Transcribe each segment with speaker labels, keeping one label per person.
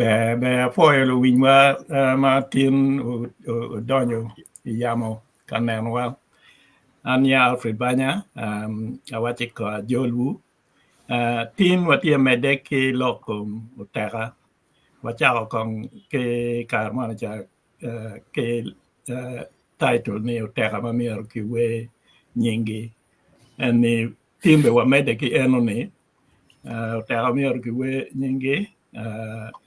Speaker 1: Ber ber apwoyo luwinywa ma tin odonyo i yamo ka nenowa. An nya Alfred Banya awacci ko ajolwu. Tin watye medde ki lok kom oteka. Wacako kong ki kare moni ca ki title ni oteka ma myero kiwer nyinggi en ni tin bene wamedde ki enoni oteka myero kiwer nyinggi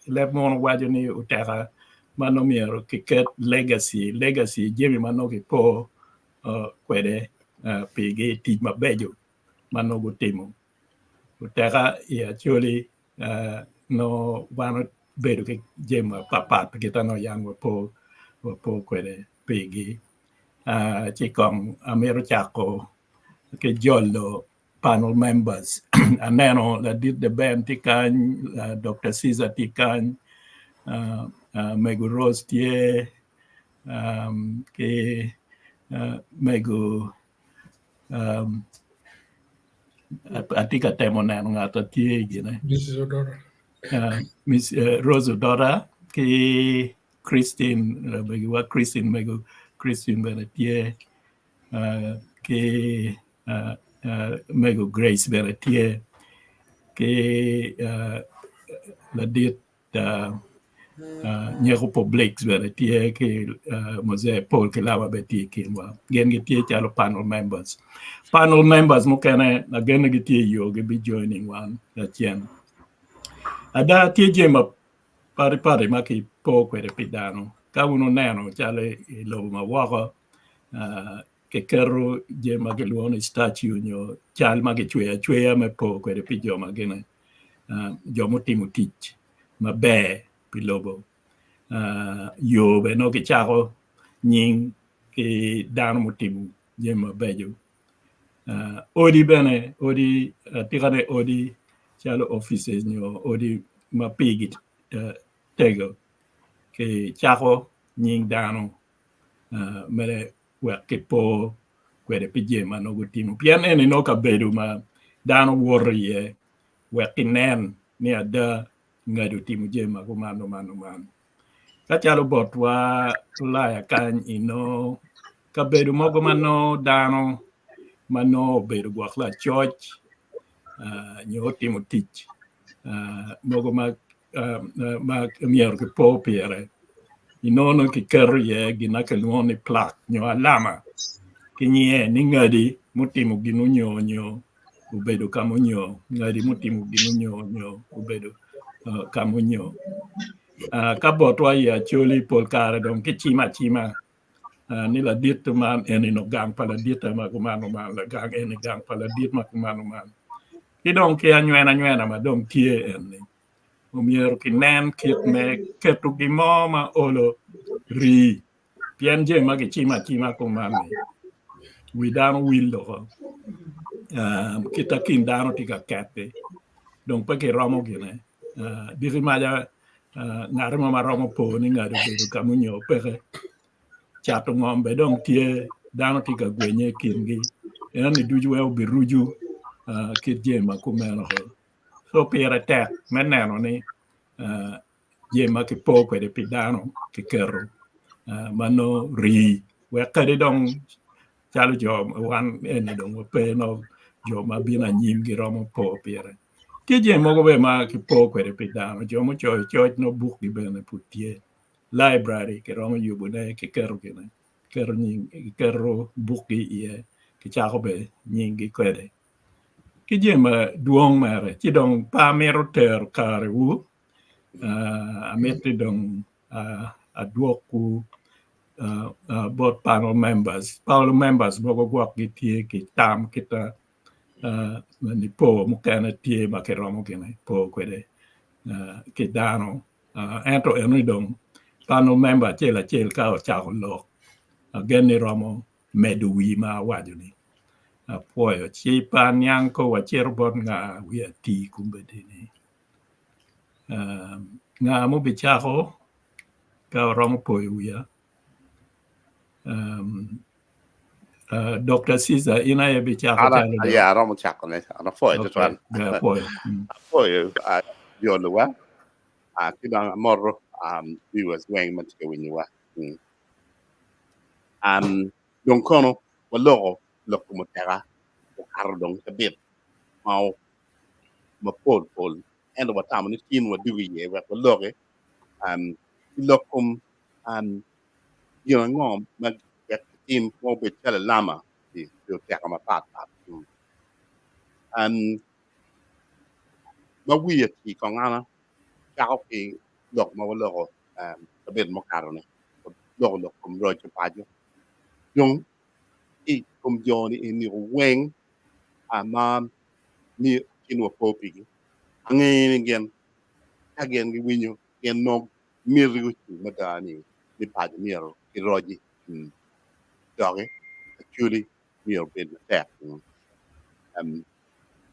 Speaker 1: leb munu waco ni oteka ma nongo myero kiket legacy, legacy jami ma nongo kipo kwede pigi tic mabeco ma nongo gutimo oteka i Acholi nongo wan obedo ki jami mapatpat kit ma nongo yam wapo kwede pigi ci kong amito cako ki jolo panel members aneno ladit The Ben tye kany, Dr. Caesar tye kany, mego Rose tye ki mego atye ka temo neno ngat ma tye i gine Rose Odora ki Christine megiwa Christine mego Christine bene tye ki mego Grace bene tye ki ladit Nyeko Publix bene tye ki Muzee Paul Kilaba bene tye i kinwa gin gitye calo panel members. Panel members mukene ageno gitye i yo gibi joining wan lacen. Ada tye jami mapatipati ma kipo kwede pi dano ka wun wuneno calo i lobo ma woko kiketo jami ma kilwongo ni statue nyo cal ma kicweyo acweya me po kwede pi jo ma gine jo mutimo tic maber pi lobo yo bene nongo kicako nying ki dano mutimo jami mabeco odi bene odi atikane odi calo offices nyo odi ma pigi tego kicako nying dano mere wek kipo kwede pi jami ma nongo gutimo pien eni nongo kabedo ma dano woto iye wek kinen ni ada ngado otimo jami ma kuman kuman kuman. Ka calo botwa Ulaya kany inongo kabedo mogo ma nongo dano ma nongo obedo gwok lacoc nyo otimo tic mogo ma myero kipo pire inongo nongo kiketo iye gin ma kilwongo ni plaque nyo alama ki nyinge ni ngadi mutimo gin onyo nyo obedo ka ma onyo ngadi mutimo gin onyo nyo obedo ka ma onyo. Ka botwa i Acholi pol kare dong kicimo acima ni ladit man eni gang pa laditta ma kuman kuman gang eni gang pa ladit ma kuman kuman ki dong ki anywena nywena ma dong tye eni omyero kinen kit me keto gin mo ma olo rii pien jami ma kicimo acima kuman-ni wi dano wil woko kit ma kin dano tye ka keti dong pe kiromo gine diki maca ngat mo ma romo po ni ngat obedo ka ma onyo peke cato ngom bene dong tye dano tye ka gwenye i kingi enoni ducu weng obiruco kit jami ma kumeno so pire tek me neno ni jami ma kipo kwede pi dano kiketo ma nongo rii wek kadi dong calo jo wan eni dong wape nongo jo ma bino anyim giromo po pire. Tye jami mogo bene ma kipo kwede pi dano jo mucoyo coc nongo bukgi bene pud tye library kiromo yubone kiketo gine kiketo bukgi iye kicako bene nyinggi kwede ki jami madwong mere ci dong pe amito tero karewu amiti dong adwokwu bot panel members, panel members mogo gwok gitye ki tam kit ma nipo mukene tye ma kiromo gine po kwede ki dano ento enoni dong panel member acel acel ka ocako lok agen ni romo medo wi ma awaco-ni apwoyo ci pe aniang ko wacito bot nga wiye ati kombeddi-ni nga ma obicako ka oromo poyo wiya Dr. Caesar in aye ibicako calo
Speaker 2: dong Ya aromo cakone an apwoyo tutwal
Speaker 1: ber apwoyo
Speaker 2: apwoyo jolowa. Ki dong amoto viewers weng ma tye ka winyowa. Dong kono waloko lok kom oteka okato dong cabit ma mapol pol ento watamo ni tin wadwogo iye wek waloki ki lok kom gin ango ma wek kitim ma obed calo alama pi oteka mapat pat. Ma wiye tye kong an acako ki lok ma waloko cabit mukato-ni, waloko lok kom roco paco. Dong i kom jo-ni eni weng ma miyo cwiny wa po pigi, angeyo ni gin ka gin giwinyo gin nongo miti ocung mada ni paco myero kiroci doki actually myero obed matek.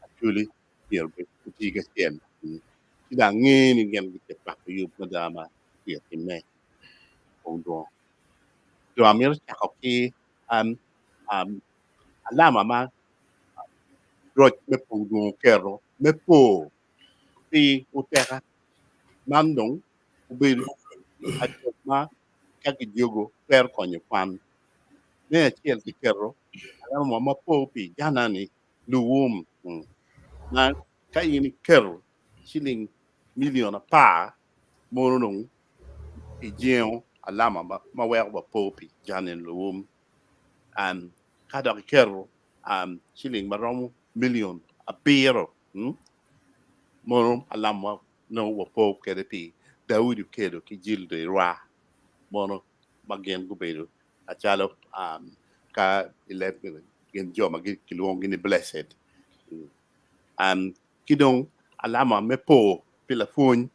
Speaker 2: Acholi myero obed ki kacel ci dong ange ni gin gitye ka cwako yub mada ma tye ka timme i dong dong amito cako ki alama ma roc me pong dwong oketo me po pi oteka man dong obedo ajog ma ka kijogo twero konyo kwan me acel kiketo alama ma po pi jana-ni luwum ma ka in iketo ciling milion apar mono dong ijengo alama ma weko wapo pi jani luwum ka dok iketo ciling ma romo milion abiro mono alama nongo wapo kwede pi Daudi Okello ki Jildo Irwa mono ma gin gubedo acalo ka i leb gin jo ma kilwongogi ni blessed. Ki dong alama me po pi lapwony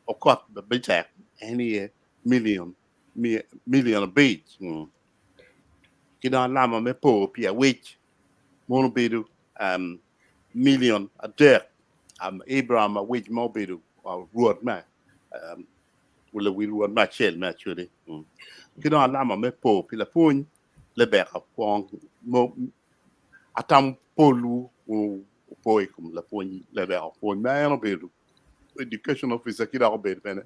Speaker 2: Okot Bitek en aye milion 5. Ki dong alama me po pi Awic mono obedo milion 3. Abraham Awic ma obedo rwot me lawi rwot me acel me Acholi. Ki dong alama me po pi lapwony Lebeka Kwong atamo polwu opo i kom lapwony Lebeka Kwong ma en obedo education officer ki dok obedo bene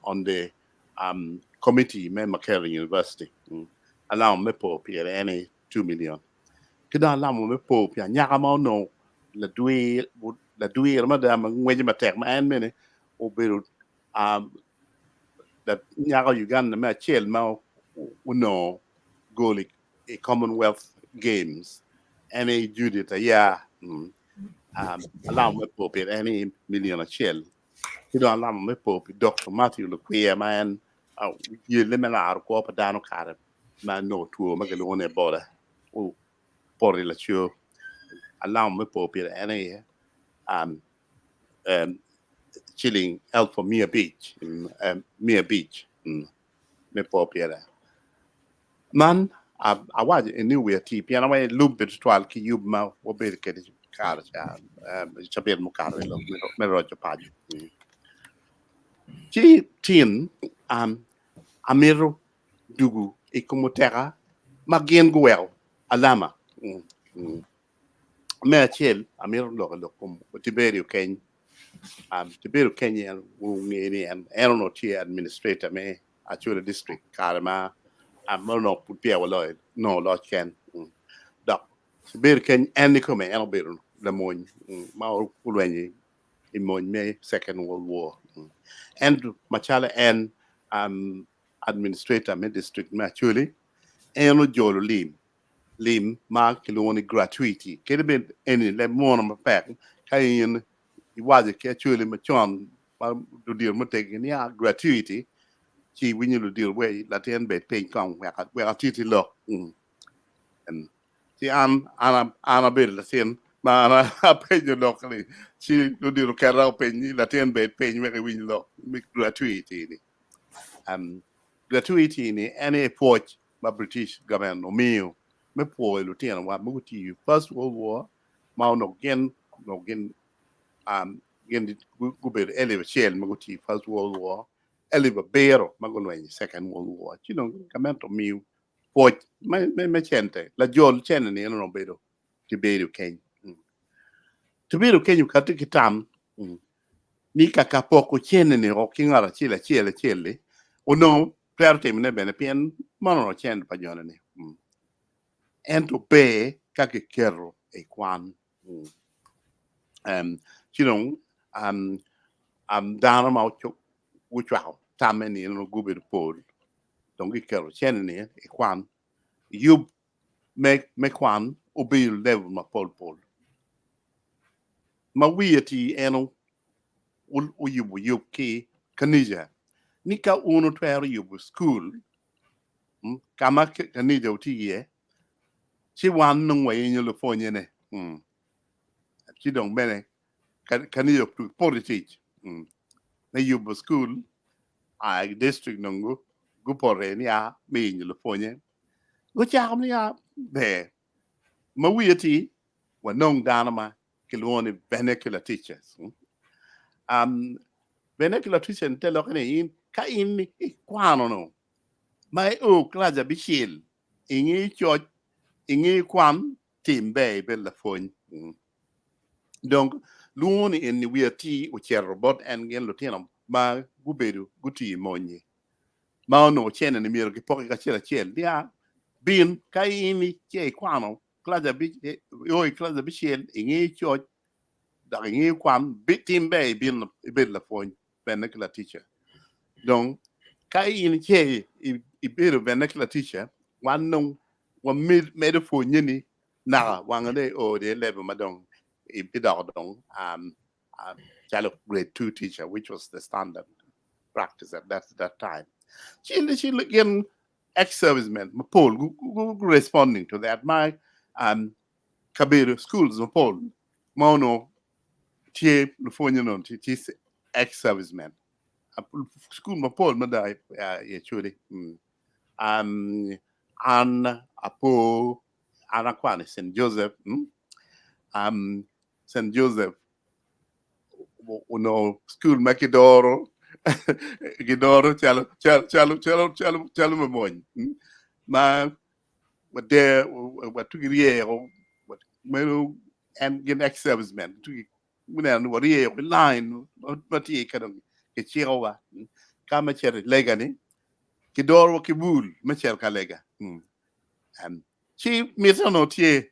Speaker 2: on the committee me Makerere University. Alama me po pire en aye 2 million. Ki dong alama me po pi anyaka ma onongo ladwir mada ma ngwece matek ma en bene obedo nyako Uganda me acel ma onongo gol i Commonwealth Games en aye Judith Ayaa. Alama me po pire en aye milion acel. Ki dong alama me po pi Dr. Matthew Lukwiya ma en yelle me laro kwo pa dano kare ma onongo two ma kilwongo ni Ebola opoto i laco. Alama me po pire en aye ciling elfu 500 me po pire. Man awaco ni wiya tii pien awaco ni lubbe tutwal ki yub ma wabedo kwede kare ca cabit mukato i lok me roco paco. Ci tin amito dugu i kom oteka ma gin guweko alama. Me acel amito lok i lok kom Tiberio Keny. Tiberio Keny en wunge ni en onongo tye administrator me Acholi district kare ma onongo pud peya waloyo nongo loc ken. Dok Tiberio Keny en kikome en obedo lamony ma olwenyo i mony me Second World War. Ento macalo en administrator me district me Acholi, en ojolo lim, lim ma kilwongo ni gratuity. Kadi bed eni leb munu mapek, ka in iwaco ki Acholi macon ma ludito muteggi ni a gratuity, ci iwinyo ludito wai latin bed piny kong wek atiti lok. Ci an an abedo latin ma an apenyo lok ni ci ludito oketa piny ni latin bed piny wek iwiny lok me gratuity ni. Gratuity ni en aye pwoc ma British government omiyo me pwoyo lutinowa ma gutiyo i First World War ma onongo gin onongo gin gin gubedo 1000 ma gutiyo i First World War, 7000 ma gulwenyo i Second World War. Ci dong gamente omiyo pwoc me cente lajol cente ni en onongo obedo Tiberio Keny. Tiberio Keny okati ki tam. Ni ka ka poko cene-ni woko ki ngat acel acel acel-li, onongo twero timone bene pien man onongo cene pa jone-ni. Ento ber ka kiketo i kwan. Ci dong dano ma gucwako tamme ni onongo gubedo pol dong giketo cene-ni i kwan. Yub me kwan obedo level mapol pol. Ma wiye tye en oyubo yub ki kanica ni ka wun wutwero yubo cukul ka ma kanica wutye iye ci wan nongo wayenyo lupwonnyene ci dong bene kanica opoto i tic me yubo cukul district dong gupoto iye niya me yenyo lupwonye gucako niya ber ma wiye tye wanong dano ma kilwongo ni vernacular teachers. Vernacular teacher ni te lokke ni in ka in ikwano no ma io kilac abicel inge coc inge kwan tim ber ibed lapwony. Dong lwongo ni eni wiye atir ocito bot en gin lutino ma gubedo gutiyo i mony-nyi ma onongo cene ni myero gipoki kacel acel niya bin ka in ce ikwano kilac abic o i kilac abicel ingeyo coc dok ingeyo kwan tim ber ibin ibed lapwony vernacular teacher dong ka in ce ibedo vernacular teacher wan dong wamedo pwonye-ni naka wang dong io i level ma dong ibidoko dong calo grade 2 teacher which was the standard practice at that time. Ci gin ex-servicemen mapol gu responding to that ma kabedo schools mapol ma onongo tye lupwonye onongo tye ex-servicemen school mapol mada i Acholi. An apo an akwano i St. Joseph St. Joseph onongo school ma kidoro gidoro calo calo calo calo calo me mony ma wader watugi ryeko meno en gin ex servicemen tugi guneno ni waryeyo ki line ma tye ka dong kicikowa ka me cito i lega ni kidorowa ki bul me cito ka lega ci miti onongo tye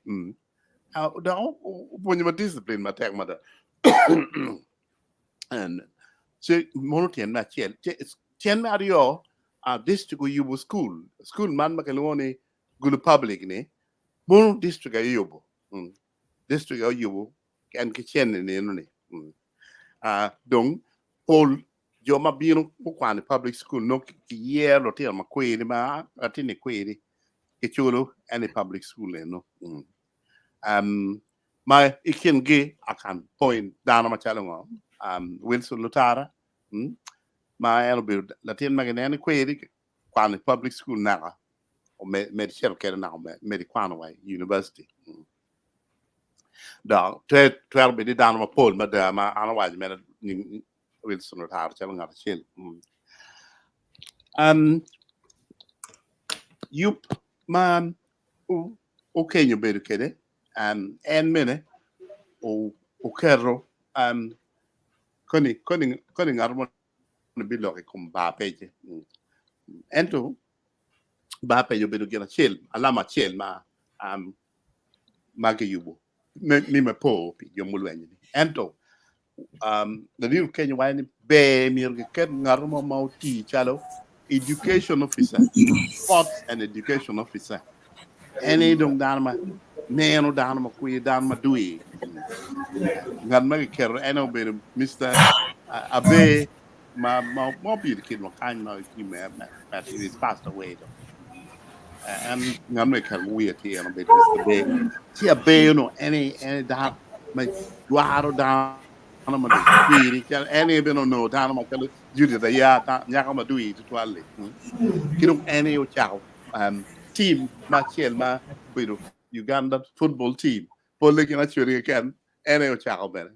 Speaker 2: dok opwonyo wa discipline matek mada ci mono tyen me acel tyen me aryo district oyubo school school man ma kilwongo ni Gulu public ni mono district aye oyubo district aye oyubo en ki cene nino ni dong pol jo ma bino gukwano i public school nongo kiyero lutino ma kwiri ma latin ni kwiri kiculo en i public school eno ma i kingi I can point dano macalo ngo Wilson Lutara ma en obedo latin ma gineno ni kwiri kwano i public school naka med cito kede naka med kwano wa i university. Dok twero bedo ni dano mapol mada ma an awaco mere ni Wilson Lutara calo ngat acel. Yub ma Okenyo obedo kwede en mene oketo koni koni ngat mo bilok i kom bar pece ento bar pece obedo gin acel alama acel ma ma kiyubo ni me po pi jo mulwenyo-ni. Ento ladit Okenyo waco ni ber myero kiket ngat mo ma oti calo education officer, sports and education officer. En aye dong dano ma neno dano ma kwir, dano ma dwir. Ngat ma kiketo en obedo Mister Abe ma ma obedo i kinwa kany ma but he is passed away though. En ngat ma kiketo wiye tye en obedo Mister Abe. Ci Abe onongo en aye dano ma dwaro dano ma dong kwiri calo en aye bene onongo dano macalo Judith Aya nyako ma dwir tutwal-li. Ki dong en aye ocako team ma acel ma obedo Uganda football team polle gin acwali keken en aye ocako bene.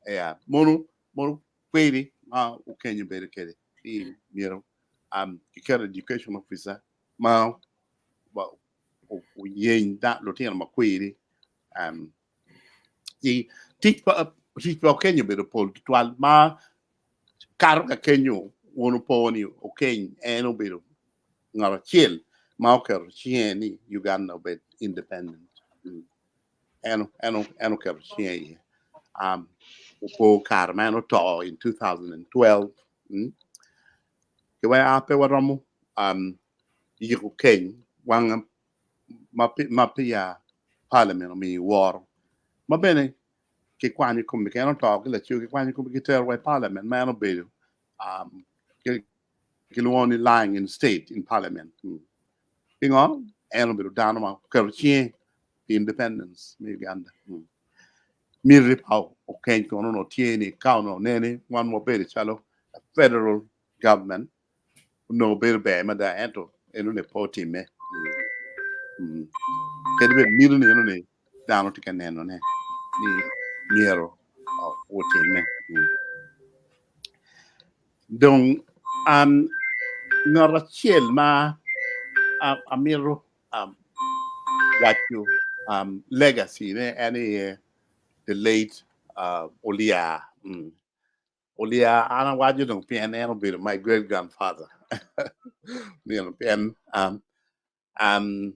Speaker 2: Yeah, mono mono kweri ma Okenyo bedo kwede ni myero kiket education officer ma oyeny lutino ma kweri. Ci tic pa Tic pa Okeny obedo pol tutwal ma kato ka kenyo won opo ni Okeny en obedo ngat acel ma oketo cinge ni Uganda obed independent. En en en oketo cinge iye. Um, opo kare ma en oto in 2012. Mm. Ki wa pe waromo um, yiko Okeny wang ma ma peya parliament omiyo woro. Ma bene kikwanyo i kome en oto ki laco kikwanyo i kome kitero wa i parliament ma en obedo um, kilwongo ni lying in state in parliament. Mm. Pingo? En obedo dano ma oketo cinge pi independence me Uganda. Mm. Miti pa Okeny kono onongo tye ni ka onongo nene wan wabedo calo a federal government onongo bedo ber mada ento enoni pe otimme. Mm. Kadi bed miti ni enoni dano tye ka nenone ni myero otimme. Mm. Dong um, ngat acel ma amito um, waco um, legacy ne en aye the late Olia. Mm. Olia an awaco dong pien en obedo my great grandfather. you know, pien um, um,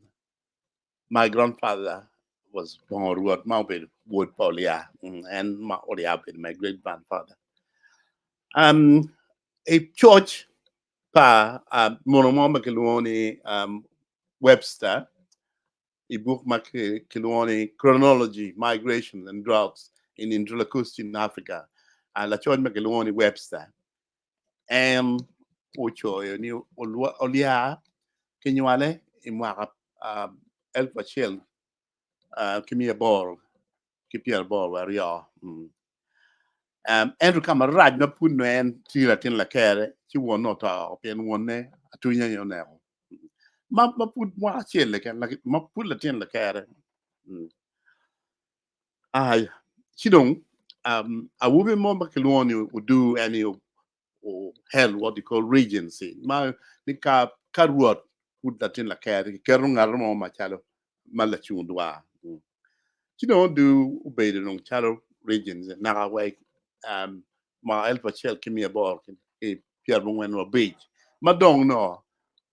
Speaker 2: my grandfather was Bongo Ruot ma obedo wod pa Olia. Mm, en ma Olia obedo my great grandfather. Um, i coc pa um, muno mo ma kilwongo ni um, Webster i buk ma kilwongo ni Chronology, Migration and Droughts in Interlacustrine Africa. Uh, lacoc ma kilwongo ni Webster en ocoyo ni Olia kinywale i mwaka um, 1000 uh, ki 882. Mm. Um, ento ka marac ma pud nongo en tye latin lakere ci wonne oto pien wonne atunya aye oneko. Ma, ma pud mwaka acel keken, ma pud latin lakere. Mm. Ai, ci dong um, awobi mo ma kilwongo ni Odur en ni o held what you call regency ma ni ka ka rwot pud latin lakere kiketo ngat mo macalo ma lacung dwar. Mm. Ci dong Odur obedo dong calo regency naka wa um, mwaka 1895 ma dong no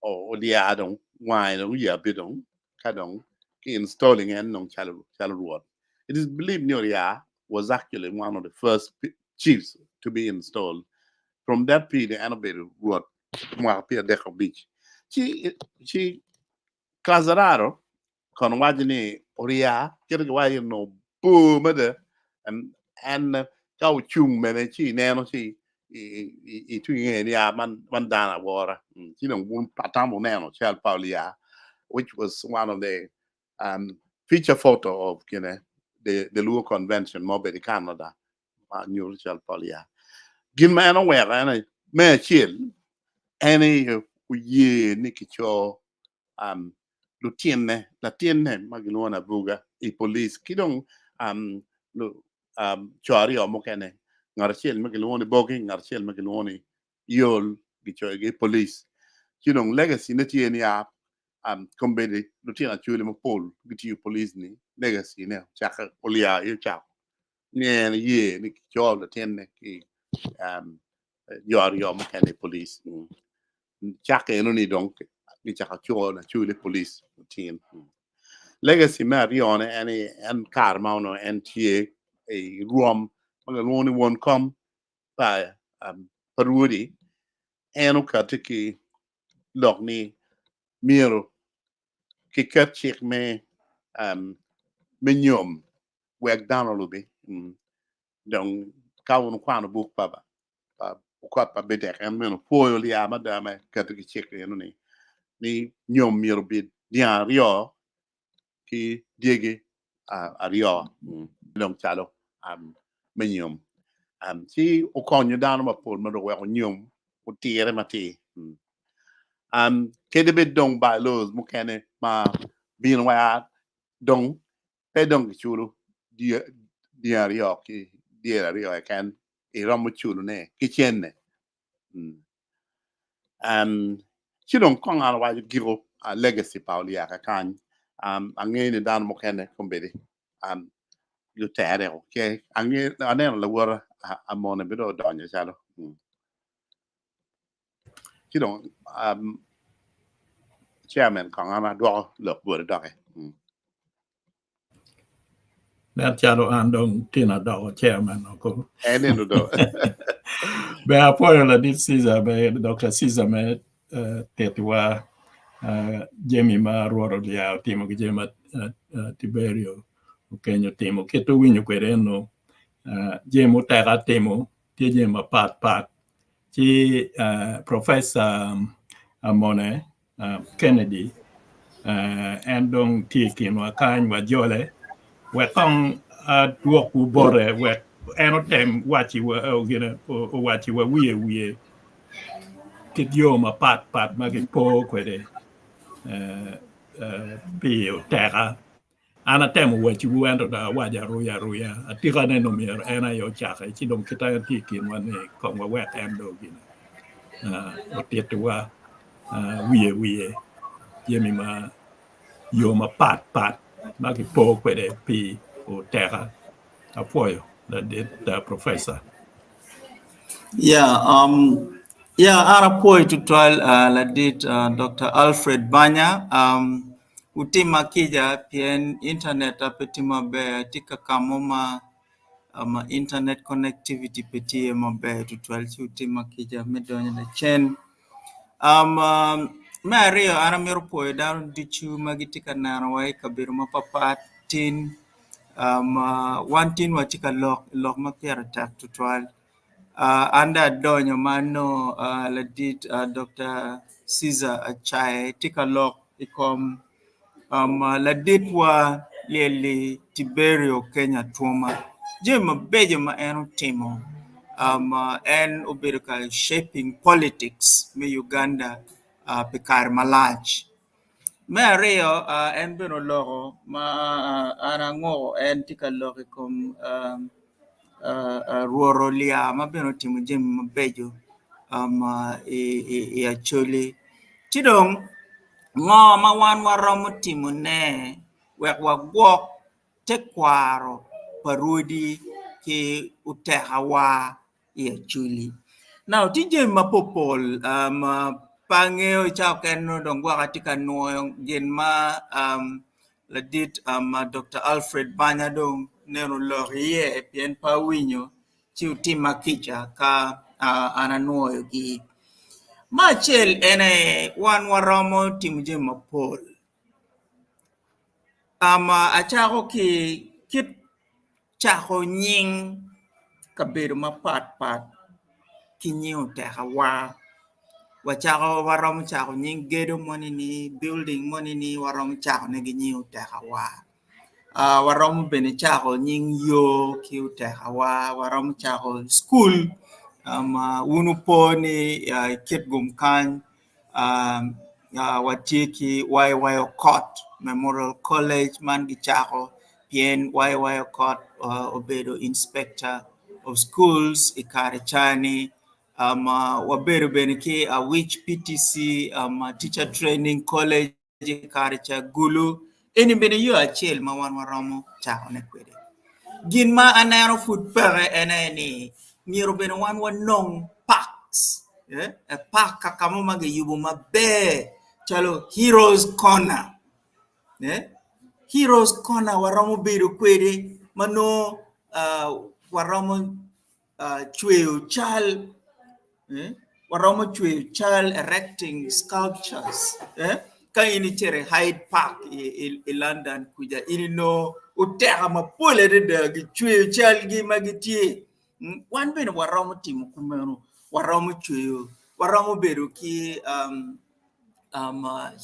Speaker 2: Olia dong wange dong oyabe dong ka dong ki installing en dong calo calo rwot. It is believed ni Olia was actually one of the first chiefs to be installed. From that period en obedo rwot mwaka 35. Ci ci Casararo kono waco ni Oria kite giwaco ni onongo bor mada en en ka ocung mene ci ineno ci itwinyo inge ni a man man dano awora. Mm. Ci dong wun atamo wuneno cal pa Olia which was one of the um, feature photo of kine the, the Luo Convention ma obedo i Canada ma nyuto cal pa Olia. Gin ma en oweko en aye, me acel en aye oye ni kico um, lutinne latinne ma gilwongo ni Abuga i police ki dong um, lu, um, co aryo mukene ngat acel ma gilwongo ni Bogi ngat acel ma gilwongo ni Yol gicoyogi i police ci dong legacy ne tye ni a um, kombeddi lutino Acholi mapol gitiyo i police ni legacy ne ocake Olia aye ocako ni en ye ni kico latinne ki um, jo aryo mukene i police. Mm. Cakke eno ni dong gicako coyo Acholi i police otin. Mm. Legacy me aryone en ni en kare ma onongo en tye i rwom ma gilwongo ni won kom pa um, pa rwodi en okati ki lok ni myero kiket cik me um, me nyom wek dano olubi. Mm. Dong ka wun wukwano buk pa pa Okot pa Bidek en meno pwoyo Olia mada me keto ki cik eno ni ni nyom myero obed dyang aryo ki dyegi aryo mm. dong calo um, me nyom um, ci okonyo dano mapol ma dong weko nyom otire matir. Mm. Um, kadi bed dong bylaws mukene ma bino wa dong pe dong giculo dyang aryo ki dyel aryo keken iromo culone ki cente. Mm. Um, ci dong kong an awaco giko uh, legacy pa Olia kakany. Um, angeyo ni dano mukene kombeddi um, lutere ke ange aneno lawota amone bedo odonyo calo ci dong chairman kong an adwoko lok boti doki.
Speaker 1: Nen calo an dong tin adoko chairman oko.
Speaker 2: En eno do.
Speaker 1: Ber apwoyo ladit Caesar me Dr. Caesar me tittiwa jami ma Rwot Olia otimo ki jami ma Tiberio Okenyo otimo. Kit owinyo kwede eno jami muteka timo tye jami mapat pat ci Professor Amone Kennedy en dong tye i kinwa kany wajole wek kong adwokwu bote wek en otem owacciwa wiye wiye kit yo mapat pat ma kipo kwede pi oteka. An atemo wacciwu ento dong awaco aruya aruya atika ne nongo myero en aye ocake ci dong kit en tye i kinwa ni kong wawek en dong gine otittiwa wiye wiye jami ma yo mapat pat ma kipo kwede pi oteka. Apwoyo ladit professor.
Speaker 3: Yeah, yeah, an apwoyo tutwal ladit Dr. Alfred Banya. Wutimma kica pien intanetta pe tye maber atye ka ka mo ma intanet connectivity pe tye iye maber tutwal ci wutimma kica me donyo lacen. Me aryo an amito pwoyo dano ducu ma gitye ka nenowa i kabedo mapapat tin wan tin watye ka lok lok ma pire tek tutwal. An dong adonyo ma anongo ladit Dr. Ceasar Acaye tye ka lok i kom laditwa lyelli Tiberio Kenya Twoma. Jami mabeco ma en otimo en obedo ka shaping politics me Uganda pi kare malac. Me aryo en bene oloko ma an anguko en tye ka lok i kom Rwot Olia ma bene otimo jami mabeco i Acholi. Ci dong ngo ma wan waromo timone wek wagwok tekwaro pa rwodi ki otekawa i Acholi? Now tye jami mapopol pe angeyo cawa okene nongo dong gwok atye ka nwoyo gin ma ladit Dr. Alfred Banya dong nene oloko iye pien pe awinyo ci wutimma kica ka an anwoyogi. Me acel en aye wan waromo timo jami mapol. Acako ki kit cako nying kabedo mapatpat ki nying otekawa. Wacako waromo cako nying gedo moni-ni building moni-ni waromo cakone ki nying otekawa. Waromo bene cako nying yo ki otekawa, waromo cako cukul wun wupo ni i Kitgum kany watye ki YY Okot Memorial College man gicako pien YY Okot obedo inspector of schools i kare ca-ni wabedo bene ki Awic PTC Teacher Training College i kare ca Gulu eni bene yo acel ma wan waromo cakone kwede. Gin ma aneno pud peke en aye ni myero bene wan wanong parks, park ka mo ma kiyubo maber calo Heroes Corner, Heroes Corner waromo bedo kwede ma nongo waromo cweyo cal waromo cweyo cal erecting sculptures ka in icito i Hyde Park i London kuca in inongo oteka mapol adada gicweyo calgi ma gitye wan bene waromo timo kumeno waromo cweyo waromo bedo ki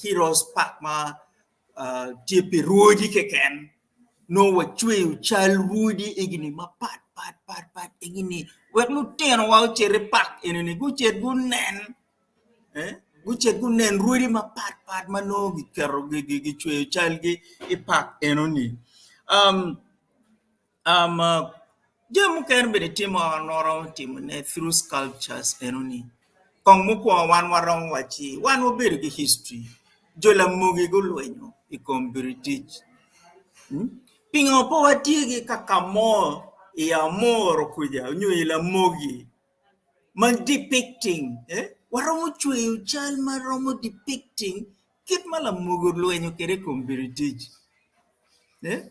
Speaker 3: Heroes Park ma tye pi rwodi keken nongo wacweyo cal rwodi egini mapat pat pat pat egini wek lutinowa ocit i pak enini gucit gunen gucit gunen rwodi mapat pat ma nongo giketo gicweyo calgi i pak enoni. Jami mukene bene tye ma wan waromo timone through sculptures enoni. Kong mukwongo wan waromo wacci wan wabedo ki history jo lamogi gulwenyo i kom British. Pingo pe watye ki kaka mo i Amuru kuca nyo i Lamogi ma depicting eh waromo cweyo cal ma romo depicting kit ma lamogi olwenyo kwede i kom Biritic eh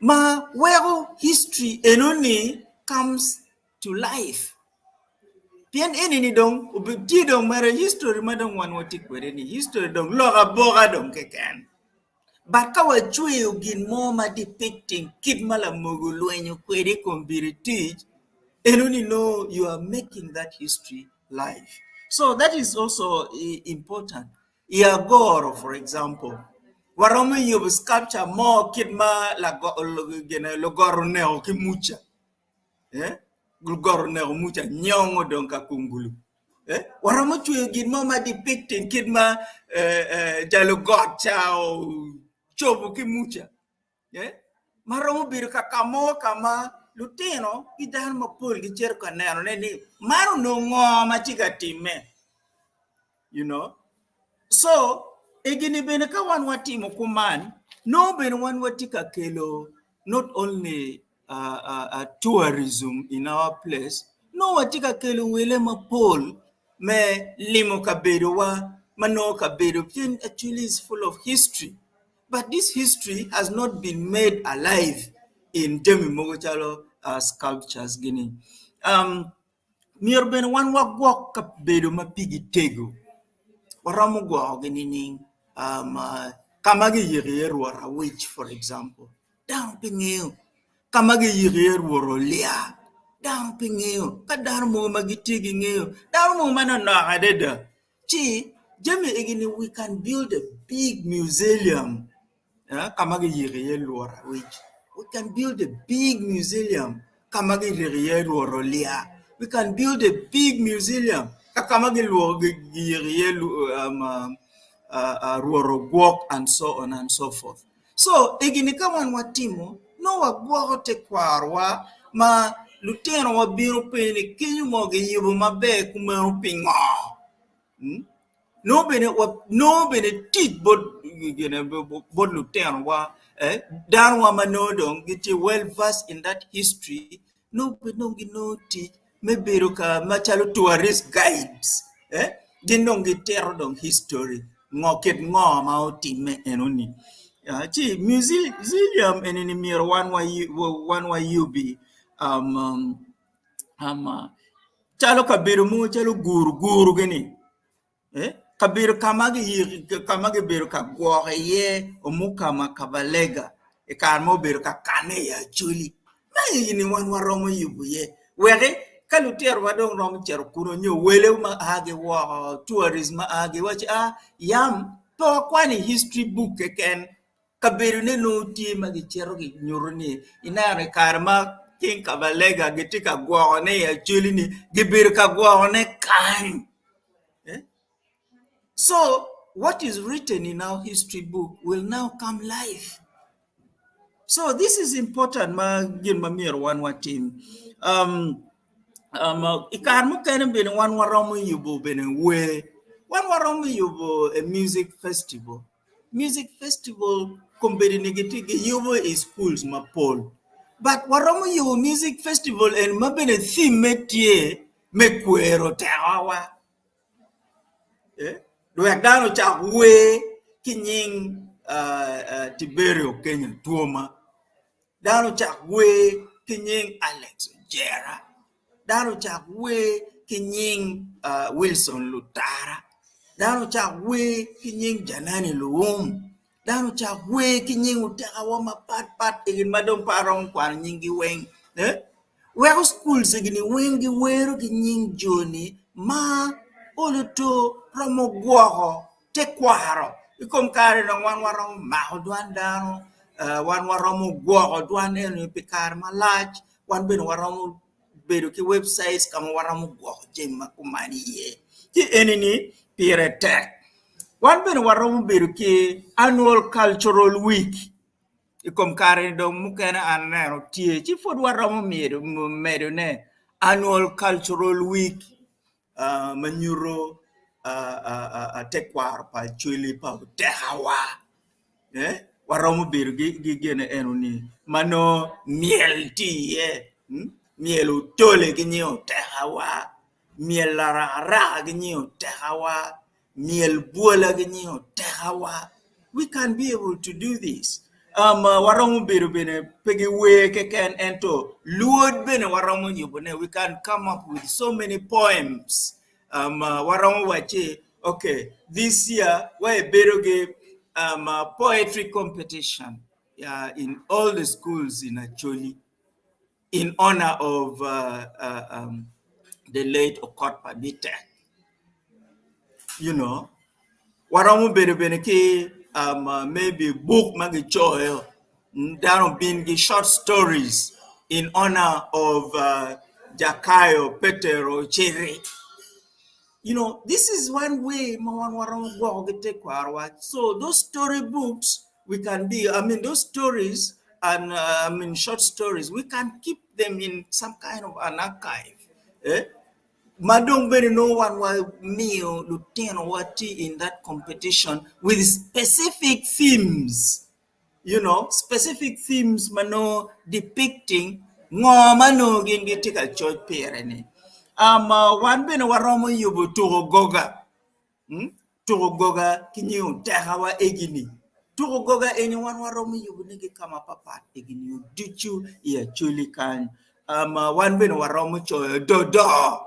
Speaker 3: ma weko history enoni comes to life pien enini dong tye dong mere history ma dong wan watye kwede ni history dong lok aboka dong keken. But ka wacweyo gin mo ma depicting kit ma lamogo olwenyo kwede i kom Biritic, enoni nongo you are making that history live. So that is also important. I agoro for example, waromo yubo sculpture mo kit ma lugot oneko ki muca. Eh? Lugot oneko muca nyongo dong ka kungulu. Eh? Waromo cweyo gin mo ma depicting kit ma eh, eh, jalugot ca ocobo ki muca. Eh? Ma romo bedo ka ka mo ka ma lutino ki dano mapol gicito ka nenone ni man onongo ngo ma tye ka timme. You know? So, egini bene ka wan watimo kuman, nongo bene wan watye ka kelo not only tourism in our place nongo watye ka kelo wele mapol me limo kabedowa ma nongo kabedo pien actually is full of history but this history has not been made alive in jami mogo calo sculptures gini. Myero bene wan wagwok kabedo ma pigi tego waromo gwokogi nining? Ka ma giyiko iye rwot awic for example dano pe ngeyo, ka ma giyiko iye rwot olya dano pe ngeyo, ka dano mogo ma gitye gingeyo dano mogo manonok adada ci jami egi-ni we can build a big museum ka ma giyiko iye lwot awic we can build a big museum ka ma giriko iye rwot olya we can build a big museum ka ka ma giyiko iye rwot ogwok and so on and so forth so egini ka wan watimo nongo wagwoko tekwarowa ma lutinowa bino penyo ni kenyo mo giyubo maber kumeno pingo? Nongo bene nongo bene tic bot bot lutinowa danowa ma nongo dong gitye well versed in that history nongo bene dong ginongo tic me bedo ka macalo tourist guides gin dong gitito dong history ngo kit ngo ma otimme enoni ci museum enini myero wan wayubi calo kabedo mogo calo guruguru gini kabedo ka ma kibedo ka gwoko iye Omukama Kabalega i kare ma obedo ka kanne i Acholi ma eni wan waromo yubo iye wek ka lutinowa dong romo cito kunu nyo wele ma a ki woko tourist ma a giwaco ni yam pe wakwano i history book keken Kabedone nongo tye ma gicito ginyuto ni ineno i kare ma King Kabalega gitye ka gwokone i Acholi-ni gibedo ka gwokone kany. So what is written in our history book will now come live. So this is important ma gin ma myero wan watim. Um, um, I kare mukene bene wan waromo yubo bene wer, wan waromo yubo a music festival. Music festival kombeddi ni gitye giyubo i schools mapol but waromo yubo music festival eni ma bene theme tye me kwero tekowa wek dano ocak wer ki nying Tiberio Kenya Twoma. Dano ocak wer ki nying Alex Ojera, dano ocak wer ki nying Wilson Lutara, dano ocak wer ki nying Janani Luwum, dano ocak wer ki nying otekawa mapatpat eni ma dong pe aromo kwano nyinggi weng. Weko schools eni weng giwero ki nying joni ma olo to romo gwoko tekwaro. I kom kare dong wan waromo mako dwan dano, wan waromo gwoko dwan eni pi kare malac, wan bene waromo bedo ki webcait ka ma waromo gwoko jami ma kuman iye. Ci eni-ni pire tek. Wan bene waromo bedo ki annual cultural week i kom kare-ni dong mukene an aneno tye ci pud waromo medone annual cultural week ma nyuto tekwaro pa Acholi pa otekawa. Waromo bedo gi gine enoni ma nongo myel tye iye, myel otole ki nying otekawa, myel arakaraka ki nying otekawa, myel bwola ki nying otekawa. We can be able to do this. Um, waromo bedo bene pe ki wer keken ento lwod bene waromo yubone. We can come up with so many poems. Um, waromo wacci, okay, this year wabedo ki um, poetry competition uh, in all the schools in Acholi in honor of uh, uh, um, the late Okot Pabitek. You know, waromo bedo bene ki um, uh, maybe book ma gicoyo mm, dano bin gi short stories in honor of uh, Jakayo Petero Chiri. You know, this is one way ma wan waromo gwoko ki tekwarowa. So those story books, we can be, I mean, those stories and uh, I mean, short stories, we can keep them in some kind of an archive. Eh? Ma dong bene nongo wan wamiyo lutinowa tye in that competition with specific themes, you know, specific themes ma nongo depicting ngo ma nongo gin gitye ka coc pire ni. Um, wan bene waromo yubo tuko goga, hmm? tuko goga ki nying otekawa egini. Tuko goga eni wan waromo yubone ki ka mapapat egini ducu i Acholi kany. Um, wan bene waromo coyo dodo.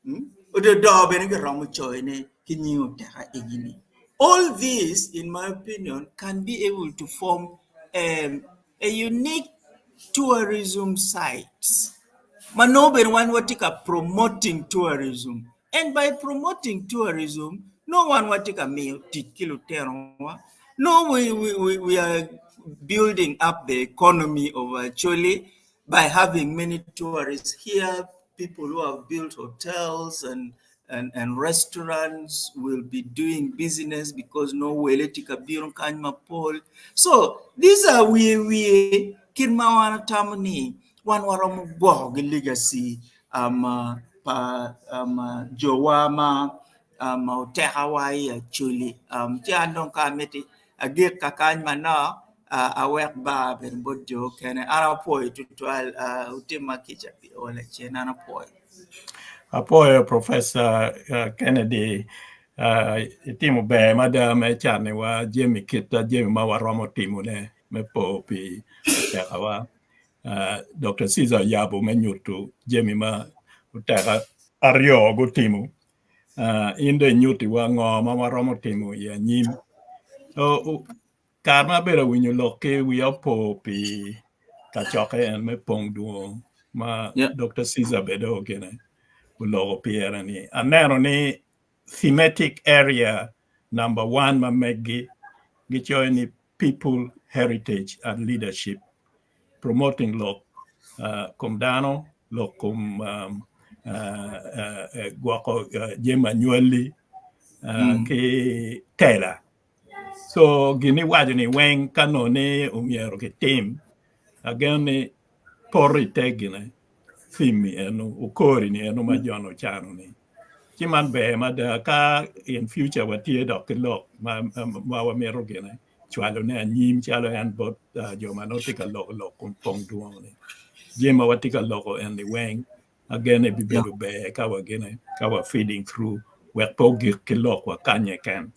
Speaker 3: Hmm? Ododo bene giromo coyone ki nying oteka egini. All these, in my opinion, can be able to form um, a unique tourism sites. Ma nongo bene wan watye ka promoting tourism. And by promoting tourism, nongo wan watye ka miyo tic ki lutinowa. Nongo we, we, we, we are building up the economy of Acholi by having many tourists here, people who have built hotels and and, and restaurants will be doing business because no wele tye ka bino kany mapol. So these are wiye wiye kit ma wan atamo ni wan waromo gwoko gi legacy um, uh, pa um, uh, jowa ma um, otekawa i Acholi. Um, ci an dong ka amiti agik kakany manok uh, awek bar bene bot jo okene. An apwoyo tutwal uh, utimma kica pi ol acen an apwoyo.
Speaker 1: Apwoyo Professor uh, Kennedy uh, itimo ber mada me caniwa jami kita jami ma waromo timone me po pi otekawa. Uh, Dr. Caesar oyabo me nyuto jami ma oteka aryo gutimo. Uh, in dong inyutiwa ngo ma waromo timo i anyim. So, kare ma abedo awinyo lok ki wiya opo pi kacokke en me pong dwong ma
Speaker 3: Yeah.
Speaker 1: Dr. Caesar bedo gine oloko pire ni aneno ni thematic area number one ma meggi gicoyo ni people heritage and leadership promoting lok uh, kom dano lok kom um, uh, uh, uh, gwoko uh, jami anywali uh,
Speaker 3: Mm.
Speaker 1: ki tela so gin iwaco ni weng ka nongo ni omyero kitim ageno ni poto i te gine theme eno okori ni eno ma John ocano ni ci man ber mada ka in future watye dok ki lok ma, ma wamito gine cwalo ne anyim calo en bot uh, jo ma nongo tye ka loko lok kom pong dwong ni jami ma watye ka loko en ni weng agene
Speaker 3: Yeah.
Speaker 1: bibedo ber ka wagine ka wa feeding through wek pe ogik ki lok wakanye ken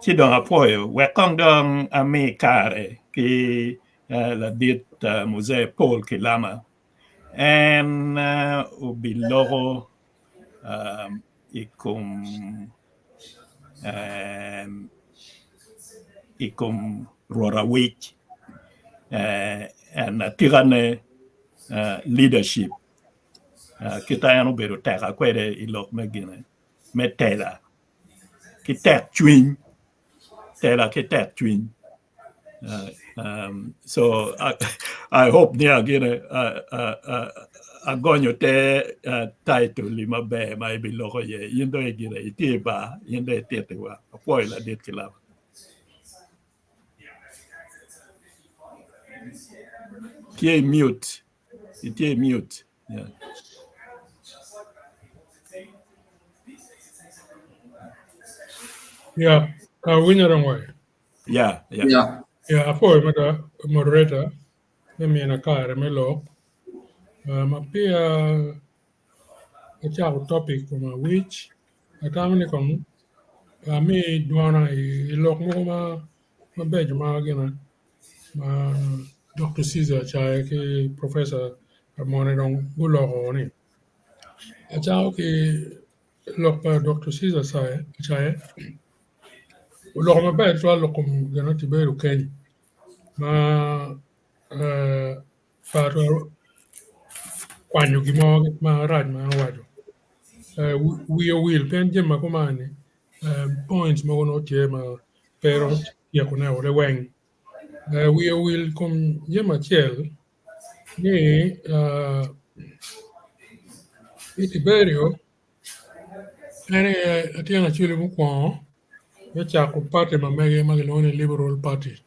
Speaker 1: ci dong apwoyo wek kong dong ami kare ki uh, ladit uh, Muzee Paul Kilama en uh, obiloko um, i kom um, i kom Rwot Awic uh, en atikane uh, leadership uh, kita en obedo teka kwede i lok me gine me tela ki tek cwiny tela ki tek cwiny uh, um, so I, I hope ni agine uh, uh, uh, agonyo te uh, title li maber ma ibiloko iye in dong igine itye ba in dong ititiwa apwoyo ladit Kilama tye i mute itye i mute yeah.
Speaker 4: Yeah, awinyo dong wai.
Speaker 1: Yeah, yeah.
Speaker 3: Yeah.
Speaker 4: Yeah, apwoyo mada moderator me mina kare me lok. Ma peya acako topic kom awic, atamo ni kong ami dwona i lok mogo ma mabeco ma gine ma Dr. Caesar Acaye ki Professor Amone dong guloko ni. Acako ki lok pa Dr. Caesar Acaye oloko maber tutwal lok kom gin ma Tiberio Keny ma pe atwero kwanyo gin mo marac ma en owaco. Wiye owil pien jami ma kuman-ni points mogo nongo tye ma pe iromo tyekone woko liweng. Wiye owil i kom jami acel ni i Tiberio en aye latin acwali mukwongo me cako party ma mege ma kilwongo ni Liberal Party.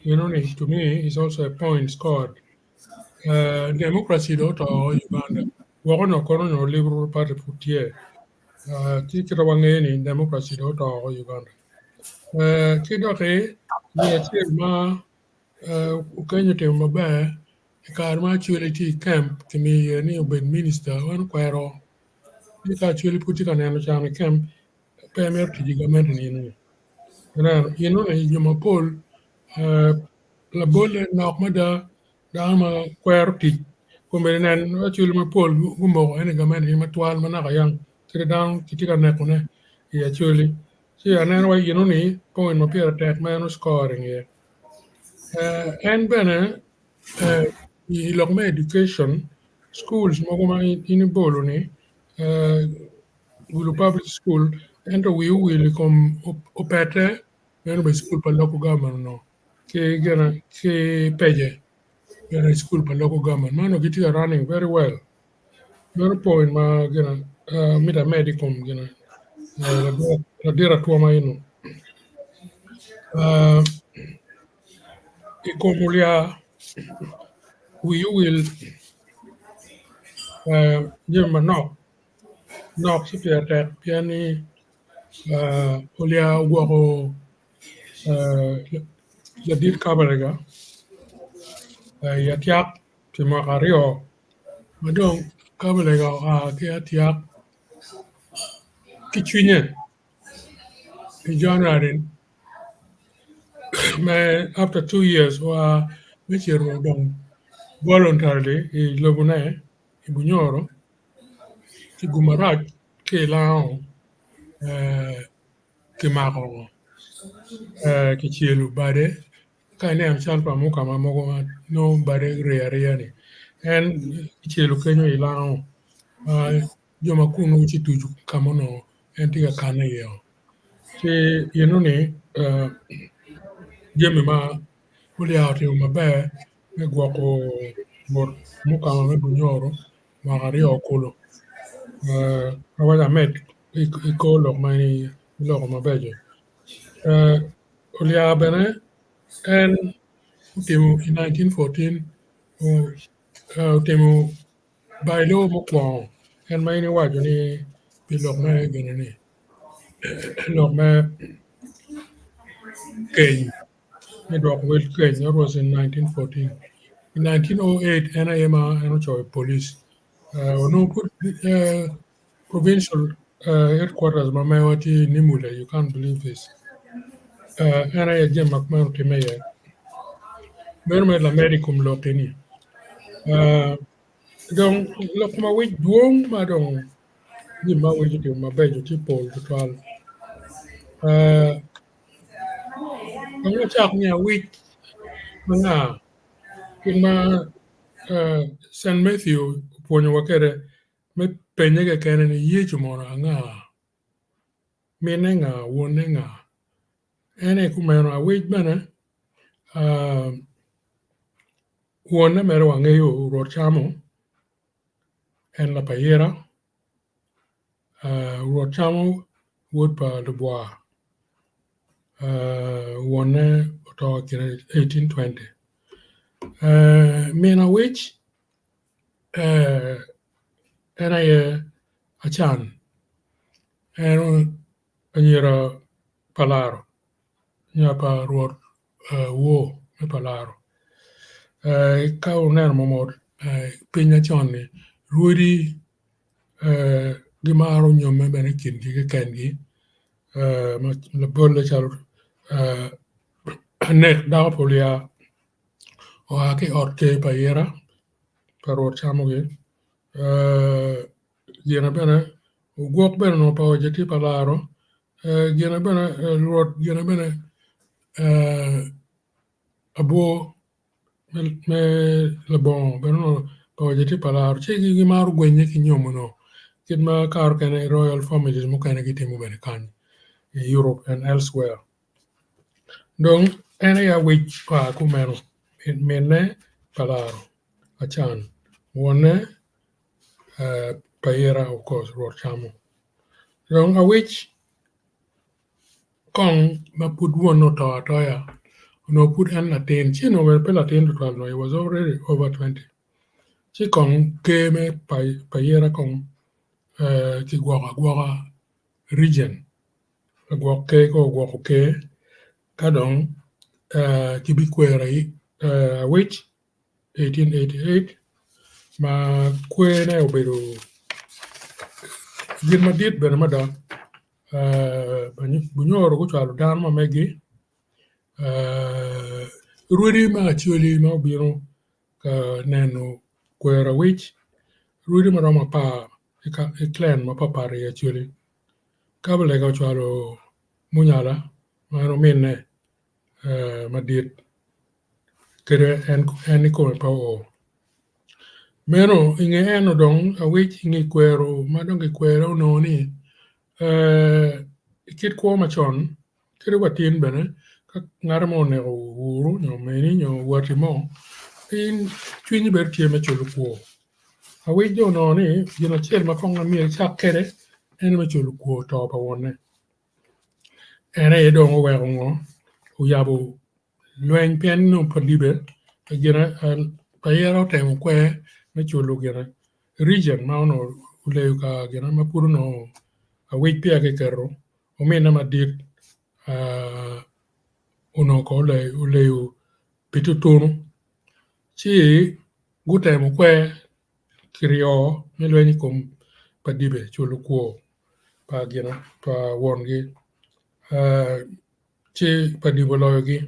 Speaker 4: Eno-ni to me is also a point scored. Democracy dong oto i Uganda gwok onongo kono onongo Liberal Party pud tye. Ci kit ma wangeyo ni democracy dong oto woko i Uganda. Ki doki gin acel ma Okenyo otimo maber i kare ma Acholi tye i kemp kimiyo iye ni obed minista en okwero ni ka Acholi pud tye ka neno can i kemp pe emito tic i gamente ni eno. Ineno ni jo mapol labolle nok mada dano ma kwero tic kombeddi nen Acholi mapol gumoko en i gamente ni matwal ma naka yang kadi dano kitye ka nekone i Acholi ci aneno wai eno-ni point ma pire tek ma en o-scoring iye. En bene i lok me education schools mogo ma in ibolo ni Gulu public school ento wii owil i kom opete meno obedo cukul pa local government onongo ki gine ki pece bene cukul pa local government man onongo gitye ka running very well meno point ma gine mito amed i kom gine ladit atwoma eno i kom olya wii owil jami manok nok ci pire tek pien ni olya ogwoko ladit Kabarega i Atiak pi mwaka aryo ma dong Kabarega oa ki Atiak ki cwinye i January me after 2 years oa me cito dong voluntarily i lobone i Bunyoro ki gumarac ki i Lango kimako kicelo bade ka ineno cal pa mukama mogo ma nongo bade orye areya ni en kicelo kenyo i Lango jo ma kunu ci tuco ka ma onongo en tye ka kane iye ci enoni jami ma olya otimo maber me gwoko but mukama me Bunyoro mwaka aryo kulu awaco amed i kor lok ma in iloko mabeco. Olya bene en otimo i 1914 otimo bylaw mukwongo en ma in iwaco ni pi lok me gini ni lok me keny me dwoko wel keny that was in 1914. In 1908 en aye ma en ocoyo police onongo pud provincial headquarters ma mewa tye i Nimule you can't believe this en aye jami ma kumeno otimme iye meno mere lamed i kom lok eni dong lok ma wic dwong ma dong jami ma wic otimo mabeco tye pol tutwal dong wacak ni awic ma nga kit ma St. Matthew opwonyowa kwede me penye kekene ni Yecu mono anga? Mine nga? Wonne nga? En aye kumeno awic bene wonne mere wangeyo Rwot camo en lapayira Rwot camo wod pa Lubwa wonne oto i kine 1820 min awic en aye Acan en anyira pa Laro. Nya pa Rwot Wor me Palaro. Ka wuneno momot piny macon-ni rwodi gimaro nyomme bene i kingi kekengi labolle calo anek dako pa Olyar oa ki i ot ker pa Ayira pa Rwot Camogi gine bene ogwok bene onongo pa oje tye Palaro gine bene Rwot gine bene abwor me labongo bene onongo pa oje tye Palaro ci gimaro gwenye ki nyom onongo kit ma kare mukene royal families mukene gitimo bene kany i Europe and elsewhere. Dong en aye awic oa kumeno minne Palaro Acan wonne Payira of course Rwot Camo. Dong awic kong ma pud wonne oto atoya onongo pud en latin ci onongo bene pe latin tutwal he was already over 20 ci kong ker me Payira kong kigwoko agwoka region lagwok ker kong ogwoko ker ka dong kibikwero awic 1888 ma kwerne obedo gin madit bene mada Bunyoro gucwalo dano ma megi rwodi me Acholi ma obino ka neno kwero awic rwodi ma romo apar i clan mapatpat i Acholi Kabalega ocwalo Munyala ma en ominne madit kede en ikome pe oo. Meno i nge eno dong awic i nge kwero ma dong kikwere onongo ni i kit kwo macon kadi wa tin bene ka ngat mo oneko wuru nyo omeni nyo watti mo in cwinyi bedo tye me culo kwor. Awic dong onongo ni gin acel ma kong myero ecak kwede en me culo kwor to pa wonne. En aye dong oweko ngo oyabo lweny pien nongo pa libe gine payera otemo kwer me culo gine region ma onongo oleyo ka gine ma pud onongo awic peya kiketo ominne madit onongo kono oleyo pi tutunu ci gutemo kwer kiryo me lweny i kom pa dibe culo kwor pa gine pa wongi ci pa dibe oloyogi.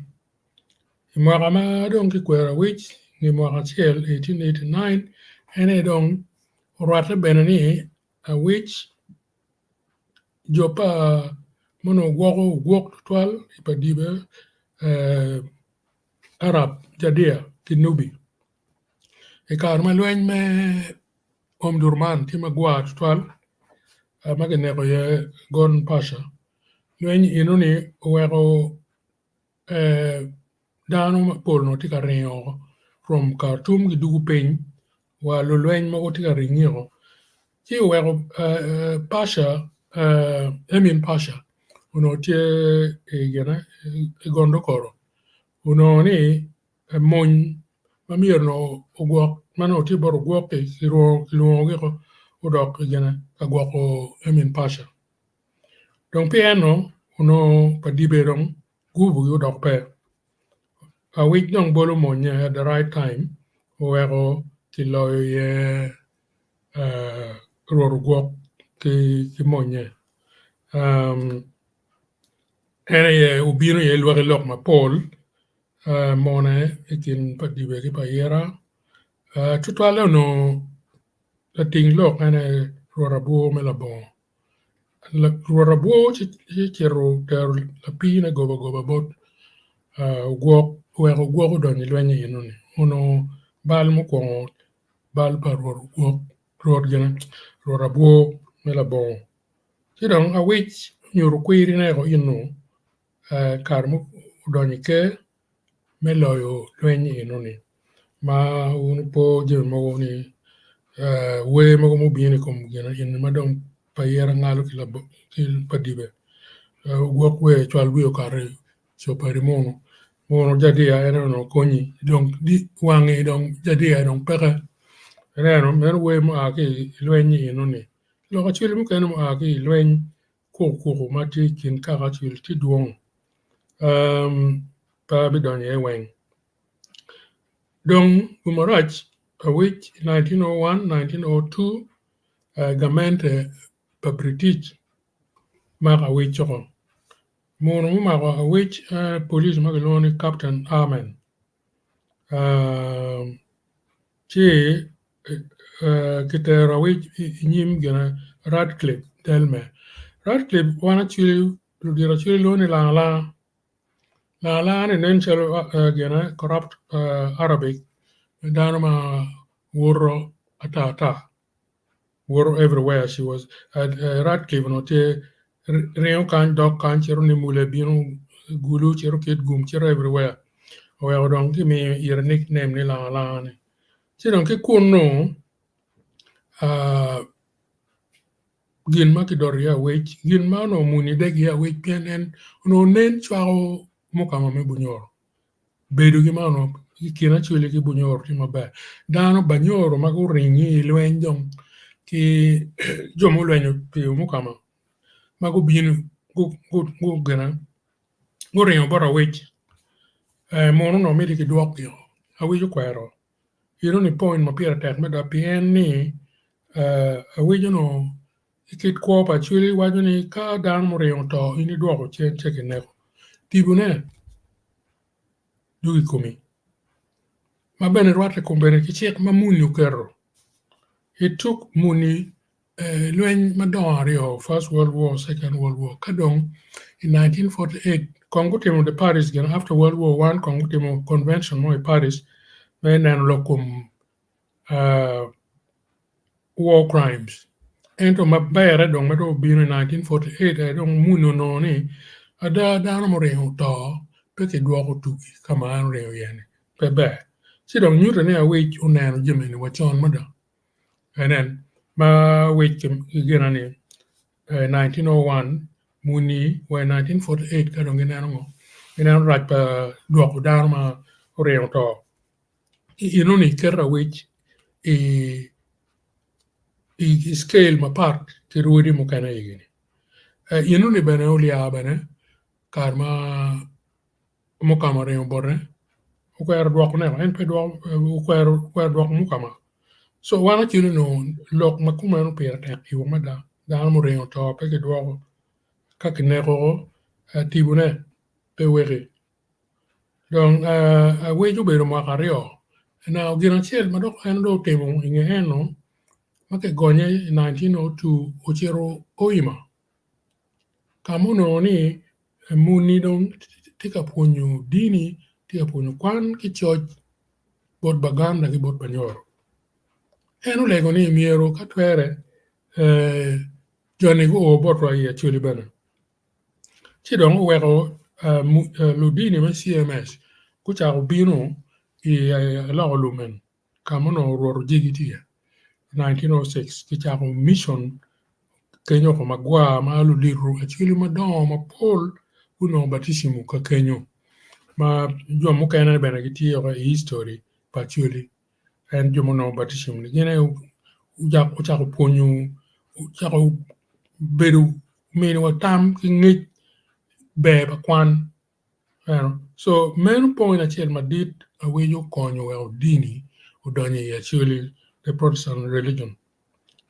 Speaker 4: I mwaka ma dong kikwero awic nge mwaka acel 1889 en aye dong orwatte bene ni awic jo pa ma onongo gwoko ogwok tutwal i pa dibe Arab Jadia ki Nubi. I kare ma lweny me Omdurman tye magwar tutwal ma kineko iye Gordon Pasha, lweny enoni oweko dano mapol onongo tye ka ringo from Khartoum gidwogo piny wa lulweny mogo tye ka ringo ci oweko Pasha Emin Pasha onongo tye i Gondokoro onongo ni mony ma myero onongo ogwok ma onongo tye bot ogwok-ki kilwongogi odok ka gwoko Emin Pasha. Dong pi eno onongo pa dibe dong gubugi odok pe. Awic dong bolo monnye at the right time oweko kiloyo iye Rwot ogwok ki monnye. En aye obino iye lwaki lok mapol mone i kin pa dibe ki pa ayira tutwalle onongo lating lok en aye Rwot Abwor me Labongo. Rwot Abwor ci cito otero lapiine goba goba bot ogwok wek ogwok odony i lweny enoni onongo bal mukwongo bal pa Rwot ogwok Rwot gine Rwot Abwor me Labongo ci dong awic onyuto kwirine eno kare ma odonyo i ker me loyo lweny enoni ma wun wupo jami mogo ni wer mogo mubino i kom gin eni ma dong pa yera ngalo ki pa dibe ogwok wer cwal wiye okato copari munu munu jadiya en aye onongo konyi dong wangi dong jadiya dong peke ineno meno wer mua ki i lweny enoni lok acel mukene mua ki i lweny kukuku ma tye i kin kaka acel tye dwong. Pe abidonyo iye weng. Dong gumarac awic 1901, 1902 gamente pa British mako awic coko. Muno mumako awic police ma kilwongo ni Captain Armen ci kitero awic inyim gine Radcliffe Delmer. Radcliffe wan acwili ludito acwili lwongo ni langa langa. Langa langa ni nen calo gine corrupt Arabic dano ma woto ata ata woto everywhere she was Radcliffe onongo tye ringo kany dok kany cito Nimule bino Gulu cito Kitgum cito everywhere oweko dong kimiyo ire nickname ni langa langa ni ci dong ki kunu gin ma kidoto iye awec, gin ma onongo muni deg iye awec pien en onongo nen cwako mukama me Bunyoro. Bedogi ma onongo i kin Acholi ki Bunyoro tye maber. Dano Banyoro ma guringi i lweny dong ki jo mulwenyo pi mukama ma gubino guringo bot awec munu onongo miti kidwokgi-o awec okwero. Eno ni point ma pire tek mada pien ni awec onongo i kit kwo pa Acholi waco ni ka dano muringo oto in idwoko cen ce kineko tipone dwogo i komi ma bene rwatte kome ki cik ma muni oketo it took muni lweny madongo aryo first world war second world war ka dong i 1948 kong gutimo the Paris gin after world war one kong gutimo convention mo i Paris me neno lok kom war crimes ento maberre dong ma dong obino i 1948 aye dong muni onongo ni ada dano muringo oto pe kidwoko tugi ka ma en oringo iye ni pe ber ci dong nyuto ni awic oneno jami eni wacon mada. Enen ma wic ki gina ni 1901 muni wa i 1948 ka dong gineno ngo gineno rac pa dwoko dano ma oringo to enoni keto awic i scale mapat ki rwodi mukene igi-ni enoni bene olyar bene kare ma mukama oringo bote okwero dwokone en pe dwoko okwero dwoko mukama so wan acel onongo lok ma kumeno pire tek iwa mada dano muringo oto pe kidwoko ka kineko tibone pe weki dong awec obedo mwaka aryo now gin acel ma dok en dong otimo inge eno ma kigonye i 1902 ocito Hoima ka ma onongo ni muni dong tye ka pwonyo dini tye ka pwonyo kwan ki coc bot Baganda ki bot Banyoro. En olego ni myero ka twere joni guo botwa i Acholi bene ci dong oweko ludini me CMS gucako bino i aloko lum eni. ka ma onongo Rwot ojigi tye iye 1906 kicako mission kenyo oko magwar ma ludito acwali madongo mapol gunongo baticimu ka kenyo ma jo mukene bene gitye i history pa Acholi en jo ma onongo baticimu ni gin aye ocako pwonyo ocako bedo miniwa tam ki ngec ber pa kwan. So meno point acel madit ma winyo okonyo weko dini odonyo i Acholi the Protestant religion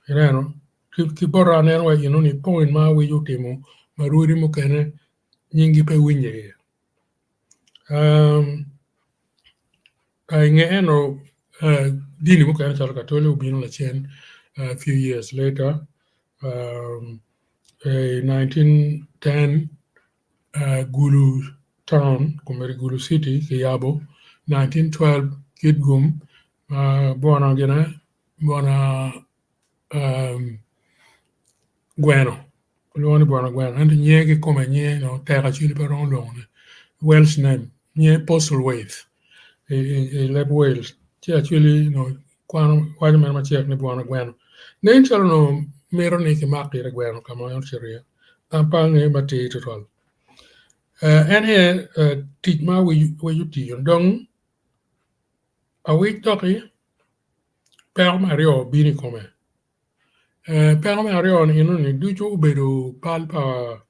Speaker 4: ineno ki bota aneno wa eno ni point ma awinyo otimo ma rwodi mukene nying gi pe winye iye. I nge eno dini mukene calo Katoli obino lacen a few years later i 1910 Gulu town komedi Gulu city kiyabo 1912 Kitgum bwona gine bwona Gweno kilwongo ni bwona Gweno ento nyinge kikome nyinge no tek acwali pe romo lwongone Welsh name nyinge Postlethwaite i leb Wales ci acwali no kwano waco mere macek ni bwona Gweno nen calo onongo mito ni kimak ite gweno ka ma en ocito iye. An pe angeyo matir tutwal. En aye tic ma awic otiyo. Dong awic doki peko me aryo obino i kome. Peko me aryo ni enoni ducu obedo bal pa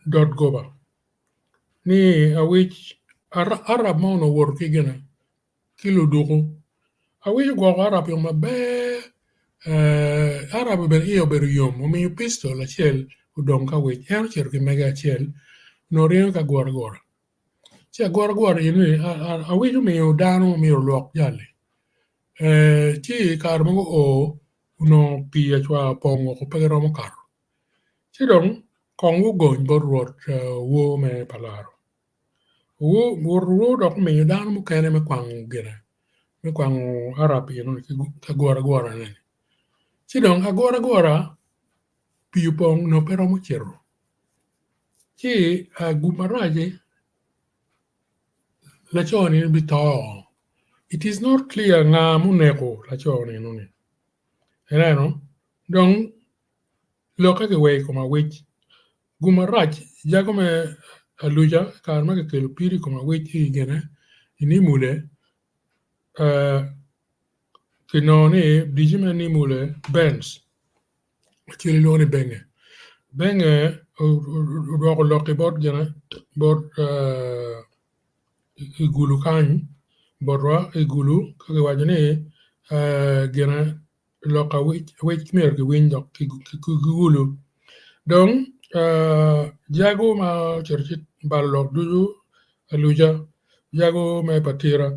Speaker 4: dot goba ni awic Arab mo onongo owoto ki gine ki luduku awic ogwoko Arab yo maber Arab bene iye obedo yom omiyo pistol acel odong ki awic en ocito ki mege acel onongo ringo ki aguragura ci aguragura eni awic omiyo dano myero olwok jali ci i kare ma guo onongo pii acwar opong woko pe giromo kato ci dong kong gugony bot rwot woo me palaro rwot woo dok omiyo dano mukene me kwango gine me kwango Arab eno ki aguragura ni ci dong aguragura pii opong onongo pe romo cito ci gum marac-ci laco ni bito it is not clear nga muneko laco ni enoni ineno dong lokke kiweyo i kom awic gum marac jago me aluca kare ma kikelo pido i kom awic ki i gine i nimule kinongo ni dici me nimule Benz acel ilwongo ni benge benge odwoko lok ki bot gine bot igulu kany botwa igulu ka kiwaco ni gine lok awic awic myero kiwiny dok ki gulu dong jago ma ocito ci balo lok ducu aluca jago me patira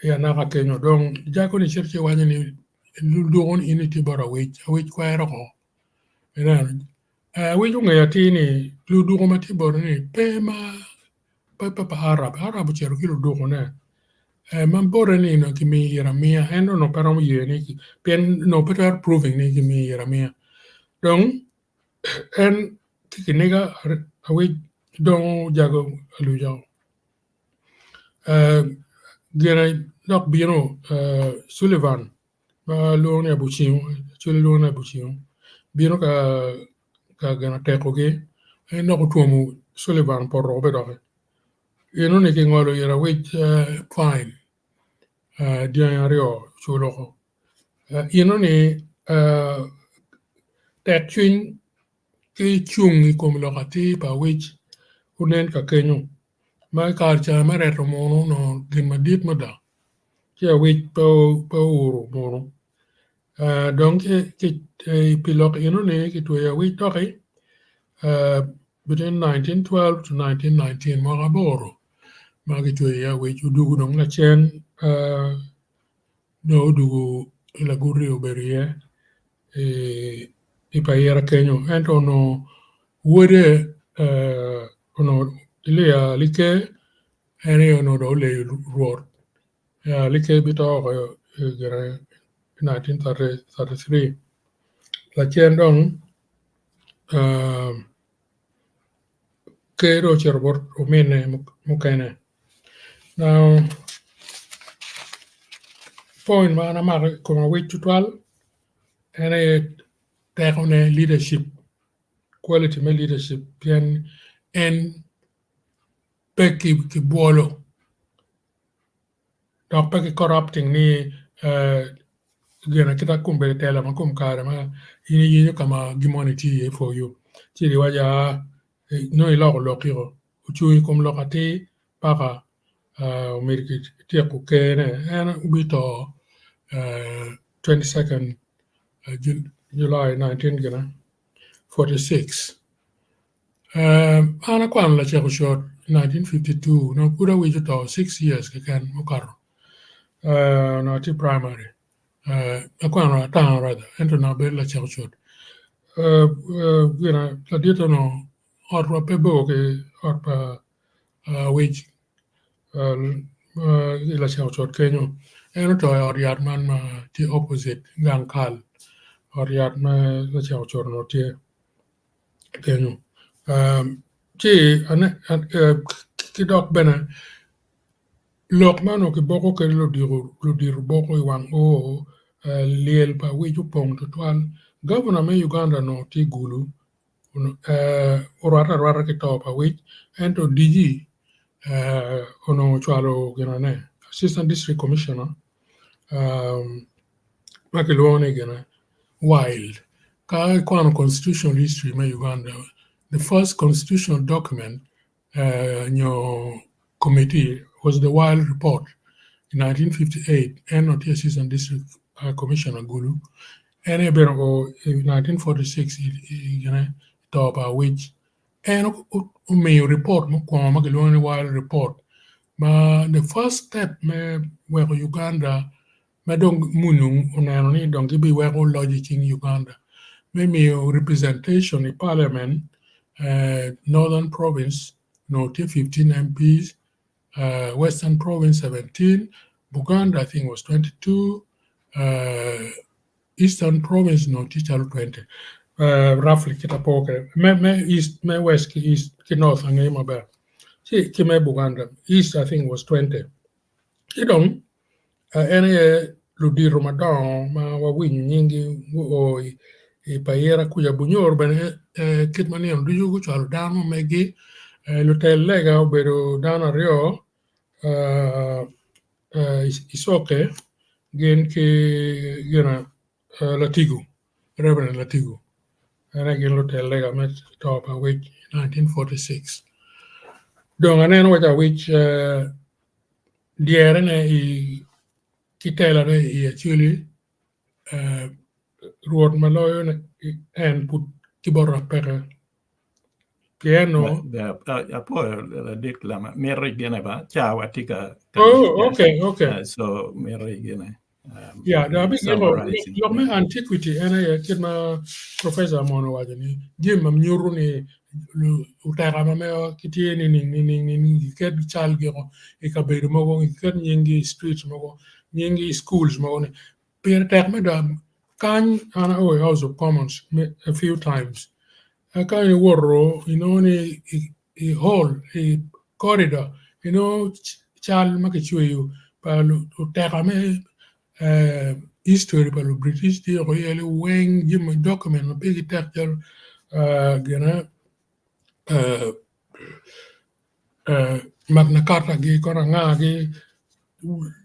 Speaker 4: i anaka kenyo dong jago ni cito ci waco ni ludoko ni in itye bot awic awic kwero ko ineno awic ongeyo atir ni ludoko ma tye bote ni pe ma pe pa Arab Arab ocito ki ludoko ne ma bote ni onongo kimiyo ire amiya en onongo pe romo ye ni pien onongo pe twero proving ni kimiyo ire amiya dong en ki kiniga awic dongo jago aluca Gine dok bino Sullivan ma lwongo ni Abucingo Acholi lwongo ni Abucingo bino ka gino tekogi en dok otwomo Sullivan poto bene doki enoni kingolo ire awic fine dyangi aryo oculo oko enoni tek cwiny ki cung i kom lok atir pa awic onen ka kenyo ma i kare ca me reto munu onongo gin madit mada ci awic pe ouro munu dong pi lok enoni kitweyo awic doki between 1912 to 1919 mwaka aboro ma kitweyo iye awic odwogo dong lacen dong odwogo laguti obedo iye i payira kenyo ento onongo wode onongo Elia Like en aye onongo dong oleyo rwot Like bito woko gire i 1933 lacen dong ker dong ocito bot ominne mukene now point ma an amako i kom awic tutwal en aye tekone leadership quality me leadership pien en pe ki bwolo dok pe ki corrupting ni gin kita kombeddi tela ma kom kare ma in iyenyo ka ma gin moni tye iye for you ci iwaco aa nongo iloko lokki-o ocung i kom lok atir paka omyero kityeko ker-ne en obito 22nd July 1946 An akwano lacek ocot i 1952 onongo pud awic oto six years keken mukato onongo atye i primary akwano atanga rather ento onongo abedo lacek ocot ladit onongo otwa pe bor ki ot pa awic i lacek ocot kenyo en oto i ot yat man ma tye opposite gang kal ot yat ma lacek ocot onongo tye. Kenyo ci ki dok bene lok ma onongo kiboko kwede ludito boko i wang oo lyel pa awic opong tutwal gavana me Uganda onongo tye Gulu orwatte arwata ki to pa awic ento DG onongo ocwalo ginane assistant district commissioner ma kilwongo ni gine Wild. Ka ikwano constitutional history me Uganda, the first constitutional document nyo committee was the Wild Report in 1958 en onongo tye Assistant District Commissioner Gulu en aye bene oo i 1946 i gine to pa Awic en omiyo report mukwongo ma kilwongo ni Wild Report ma the first step me weko Uganda ma dong munu oneno ni dong gibiweko loc i cing Uganda me miyo representation i parliament Northern Province onongo tye 15 MPs, Western Province 17, Buganda I think was 22, Eastern Province onongo tye calo 20 roughly kit apo kwede me East me West ki East ki North angeyo maber ci ki me Buganda East I think was 20 ci dong En aye ludito madongo ma wawinyo nyinggi guo i Payira kuca Bunyoro bene kit ma nino ducu gucwalo dano ma megi lutel lega obedo dano aryo Icoke gin ki Latigo Reverend Latigo en aye gin lutel lega me to pa Awic i 1946 dong aneno waci Awic Dyerene i ki telane i Acholi, Rwot ma loyo en pud ki bota peke. Pien o.
Speaker 1: Apoyo ladit lama mito igine ba cawa tye ka.
Speaker 4: Oh, okay, okay.
Speaker 1: So mito igine.
Speaker 4: Yeah, dong abigiko lok me antiquity en aye kit ma Professor Amon owaco ni jami ma nyuto ni oteka ma mega gitye nining nining nining giket calgi i kabedo mogo giket nyinggi i streets mogo nyinggi i schools mogo ni pire tek mada kany an ao i House of Commons a few times ka iwoto inongo ni i hall i corridor inongo cal ma kicweyo pa oteka me history pa lu British tye woko iye liweng jami document ma pigi tek calo gine Magna Carta gi kono anga gi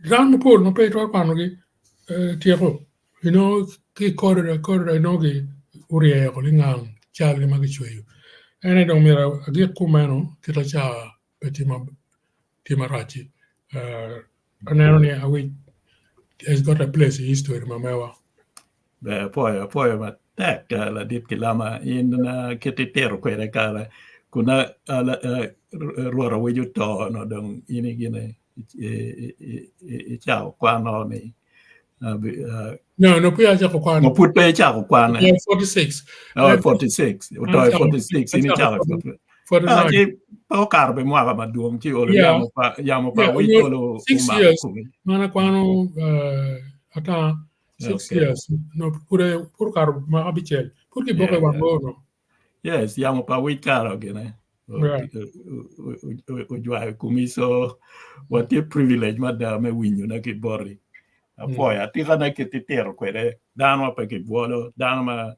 Speaker 4: dano mapol ma pe itwero kwanogi tyeko inongo ki i corridor corridor inongo gi oryeko lingang calgi ma gicweyo en aye dong myero agik kumeno kit ma ca pe tye marac-ci aneno ni awic has got a place i history ma mewa.
Speaker 1: Ber apwoyo apwoyo matek ladit Kilama in kit itito kwede kare kun Rwot awic oto no dong in igine icako kwano ni
Speaker 4: No, no peya acako kwano.
Speaker 1: No pud pe icako kwane.
Speaker 4: Yeah, 46.
Speaker 1: Oh, 46. Oto i 46, in icako
Speaker 4: 49.
Speaker 1: Ci pe okato pi mwaka madwong ci olo
Speaker 4: Yeah.
Speaker 1: yamo pa yamo pa
Speaker 4: Yeah,
Speaker 1: wic
Speaker 4: onyo
Speaker 1: olo
Speaker 4: six
Speaker 1: omako
Speaker 4: years.
Speaker 1: komi.
Speaker 4: Mana kwano ata 6
Speaker 1: Okay.
Speaker 4: years. No, pud pud okato mwaka abicel. Pud kiboke
Speaker 1: Yeah,
Speaker 4: wang
Speaker 1: yeah.
Speaker 4: ono.
Speaker 1: Yes, yamo pa wic karo gine.
Speaker 4: Right.
Speaker 1: Ojwayo komi so watye privilege mada me winyone ki boti. Apwoyo atikane kit itito kwede dano ma pe kibwolo, dano ma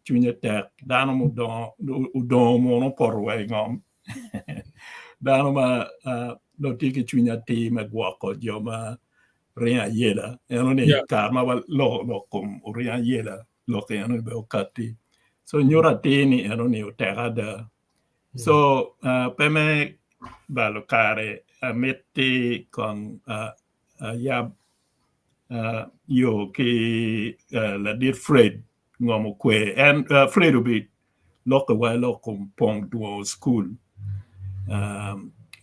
Speaker 1: cwinye tek, dano mudongo odongo muno opoto wa i ngom, dano ma dong tye ki cwiny atir me gwoko jo ma ringo ayela. Eno ni
Speaker 4: Yeah.
Speaker 1: kare ma waloko lok kom oringo ayela lok eno ni bene okatti. So nyuto atir ni eno ni otek ada. So pe me balo kare amiti kong ayab yo ki ladit Fred ngom okwe. En Fred obi loko wa lok kom pong dwongo cukul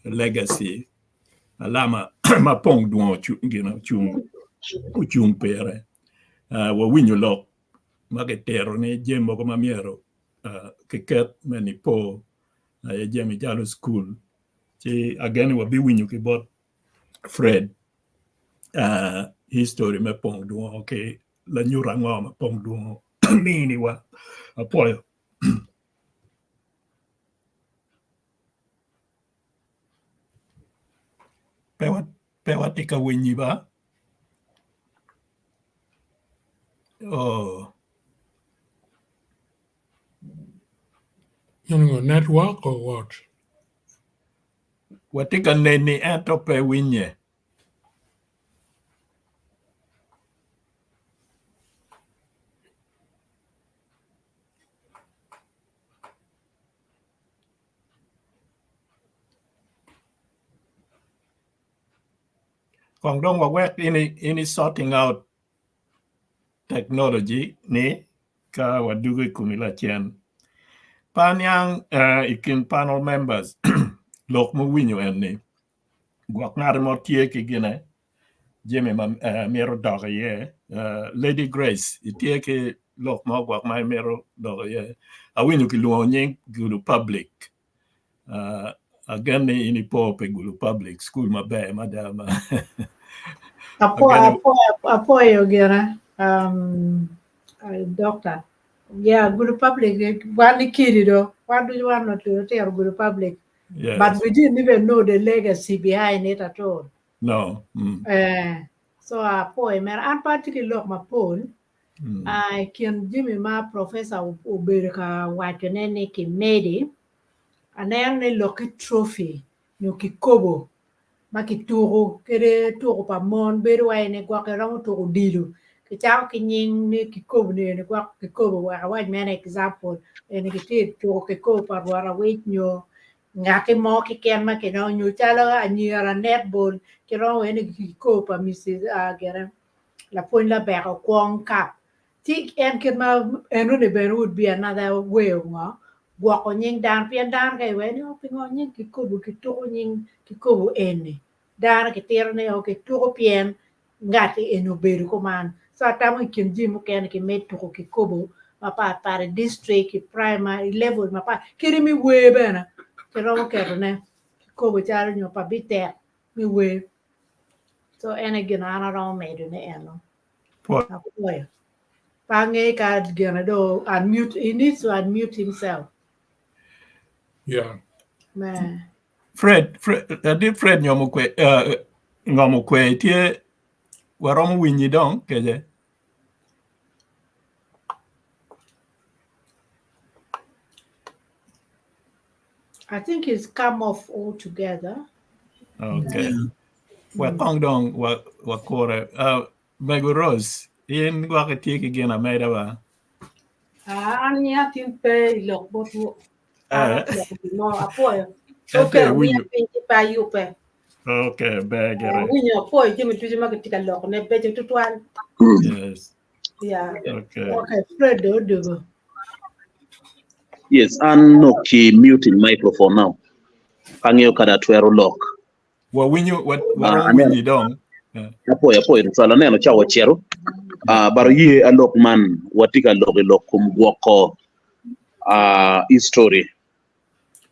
Speaker 1: legacy alama ma pong dwongo ocung pire. Wawinyo lok ma kitito ni jami mogo ma myero kiket me nipo aye jami calo cukul ci ageno ni wabiwinyo ki bot Fred history me pong dwongo ki lanyut ango ma pong dwongo miniwa apwoyo. Pe watye ka winyi ba? Oh.
Speaker 4: Network or what?
Speaker 1: Watye ka neni ento pe winye. Kong dong wawek in in i sorting out technology ni ka wadugo i komi lacen. Pe aniang i kin panel members lok muwinyo en ni gwok ngat mo tye ki gine jami ma mito dok iye. Lady Grace itye ki lok mo gwok ma imito dok iye? Awinyo kilwongo nying Gulu Public. Agen ni in ipo pi Gulu Public School maber mada ma
Speaker 5: Apwoyo gira um, doctor. Yeah, Gulu Public wan ni kidi do. Wan ducu wan lutino Gulu Public.
Speaker 1: Yes.
Speaker 5: But we didn't even know the legacy behind it at all.
Speaker 1: No.
Speaker 5: So apwoyo mere. An pe atye ki lok mapol. I kin jami ma professor obedo ka wacone ni kimedi, aneno ni lok ki trophy nyo kikobo ma kituko kede tuko pa mon bedo wai ni gwok iromo tuko odilo kicako ki nying ni kikobo ni eni gwok kikobo wek awac mere example eni kitye tuko kikobo pa Rwot Awic nyo ngati mo keken ma kinongo nyo calo anyira netball kiromo wene ni kikobo pa Mrs. Gire lapwony Labeka Okwong Cup ci en kit ma enoni bene would be another way of ngo gwoko nying dano pien dano ka iwaco ni oh pingo nying kikobo kituko nying kikobo eni dano kitito ni oh kituko pien ngati eni obedo kuman so atamo i kin jami mukene kimed tuko kikobo mapat pat i district i primary level mapat kadi me wer bene kiromo ketone kikobo calo nyo pa Bitek me wer so en aye gin ma an aromo medone eno. Apwoyo. Pe angeyo ka gine dong unmute, he needs to unmute himself.
Speaker 4: Yeah.
Speaker 5: Me.
Speaker 1: Fred, Fred, ladit Fred nyomo kwe, uh, ngomo kwe tye waromo winyi dong keje.
Speaker 5: I think he's come off altogether.
Speaker 1: Okay. Wek kong dong wakure. Uh, Mego Rose, in gwok itye ki gin ameda ba?
Speaker 6: Ah, an nya tin pe i lok botwu. An
Speaker 1: Eh.
Speaker 6: atyeko gin mo apwoyo.
Speaker 1: Ento
Speaker 6: Okay, wiya
Speaker 1: iwinyo.
Speaker 6: piny ki pe ayubbe.
Speaker 1: Okay, ber gire.
Speaker 6: Awinyo apwoyo jami ducu ma kitye ka lokone beco tutwal.
Speaker 1: Yes.
Speaker 6: Yeah.
Speaker 1: Okay.
Speaker 5: Okay, Fred odugo.
Speaker 7: Yes, an nok ki muting microphone now. Angeyo kada atwero lok.
Speaker 1: Wawinyo,
Speaker 7: Ah,
Speaker 1: waromo
Speaker 7: aneno.
Speaker 1: winyi dong.
Speaker 7: Apoyo, apoyo tutwal. Aneno cawa ocito. Ah, but ye alok man watye ka lok i lok kom gwoko ah, history,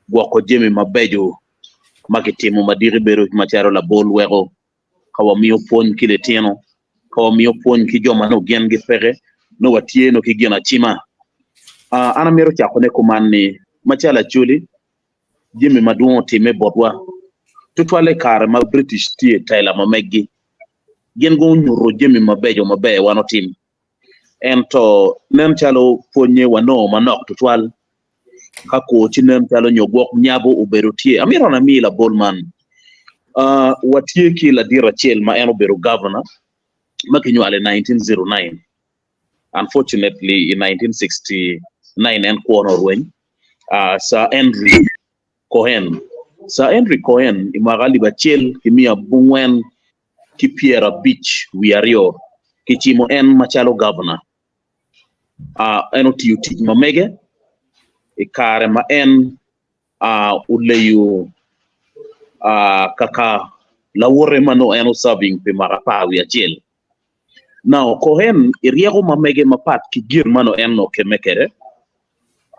Speaker 7: gwoko jami mabeco ma kitimo ma diki bedo macalo labol weko ka wamiyo pwony ki litino, ka wamiyo pwony ki jo ma nongo gin gipeke, nongo watye nongo ki gin acima. Ah, an amito cakone kuman ni macalo Acholi, jami madwong otimme botwa, tutwalle i kare ma British tye i tela ma meggi. Gin gunyuto jami mabeco maber wan otim, ento nen calo pwonye wanongo manok tutwal. Ka kwo ci nen calo nyo gwok nyabo obedo tye. Amito ni ami labol man. Uh, watye ki ladit acel ma en obedo governor ma kinywalo i 1909. Unfortunately, i 1969 en kwone orweny. Uh, Sir Henry Cohen. Sir Henry Cohen i mwaka 1452 kicimo en macalo governor. Uh, en otiyo tic ma mege i kare ma en uh, oleyo uh, kaka lawote ma nongo en oserving pi mwaka 11. Now, Cohen i ryeko ma mege mapat ki gin ma nongo en onongo kemme kwede,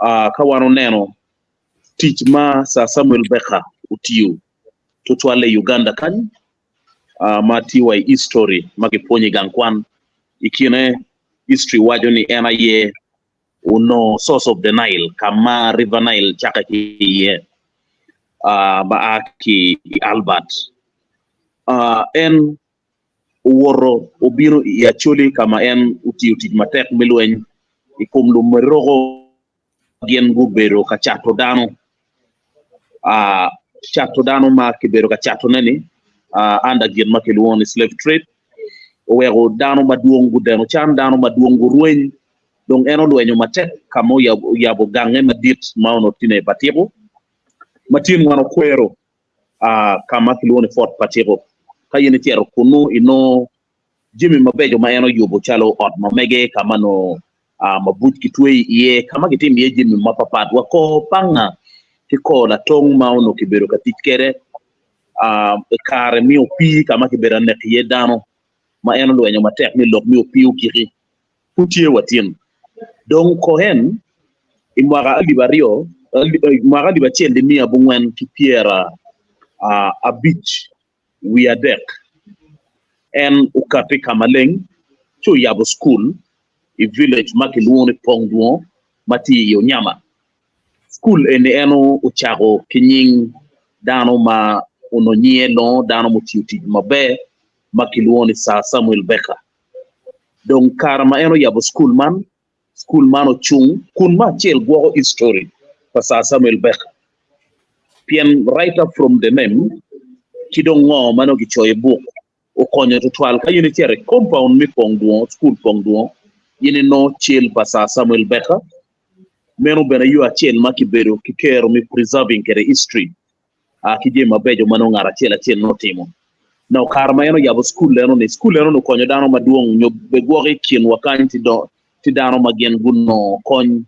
Speaker 7: uh, ka wan oneno tic ma Sir Samuel Baker otiyo tutwalle i Uganda kany, uh, ma tye wa i history ma kipwonyo i gang kwan, i kine history waco ni en aye onongo source of the Nile, ka ma River Nile cakke ki iye, uh, ma a ki i Albert. Uh, en owoto obino i Acholi ka ma en otiyo tic matek me lweny i kom lumeroko gin gubedo ka cato dano. Uh, cato dano ma kibedo ka catone ni uh, under gin ma kilwongo ni slave trade oweko dano madwong gudeno can, dano madwong gurweny. Dong en olwenyo matek ka ma oyabo gange madit ma onongo tye i Patiko ma tin wan okwero uh, ka ma kilwongo ni Fort Patiko. Ka in icito kunnu inongo jami mabeco ma en oyubo calo ot ma mege ka ma nongo mabuc kitweyo iye, ka ma kitimo iye jami mapapat wa kor panga ki kor latong ma onongo kibedo ka tic kwede i kare me opii ka ma kibedo ka neko iye dano ma en olwenyo matek ni lok me opii ogiki pud tye wa tin. Dong Cohen i mwaka alip aryo mwaka alip acel ki miya abongwen ki pyera abic wiye adek en okati ka maleng ci oyabo cukul i village ma kilwongo ni Pong Dwongo ma tye i Onyama. Cukul eni en ocako ki nying dano ma onongo nyinge longo, dano mutiyo tic maber ma kilwongo ni Sir Samuel Baker. Dong kare ma en oyabo cukul man, cukul man ocung kun me acel gwoko history pa Sir Samuel Baker pien right up from the name ki dong ngo ma nongo kicoyo i buk okonyo tutwal. Ka in icito i compound me Pong Dwongo, cukul Pong Dwongo, in inongo cal pa Sir Samuel Baker. Meno bene yo acel ma kibedo ki kero me preserving kwede history ki jami mabeco ma nongo ngat acel acel nongo otimo. Now kare ma en oyabo cukul eno-ni, cukul eno-ni okonyo dano madwong nyo be gwok i kinwa kany tye dano ma gin gunongo kony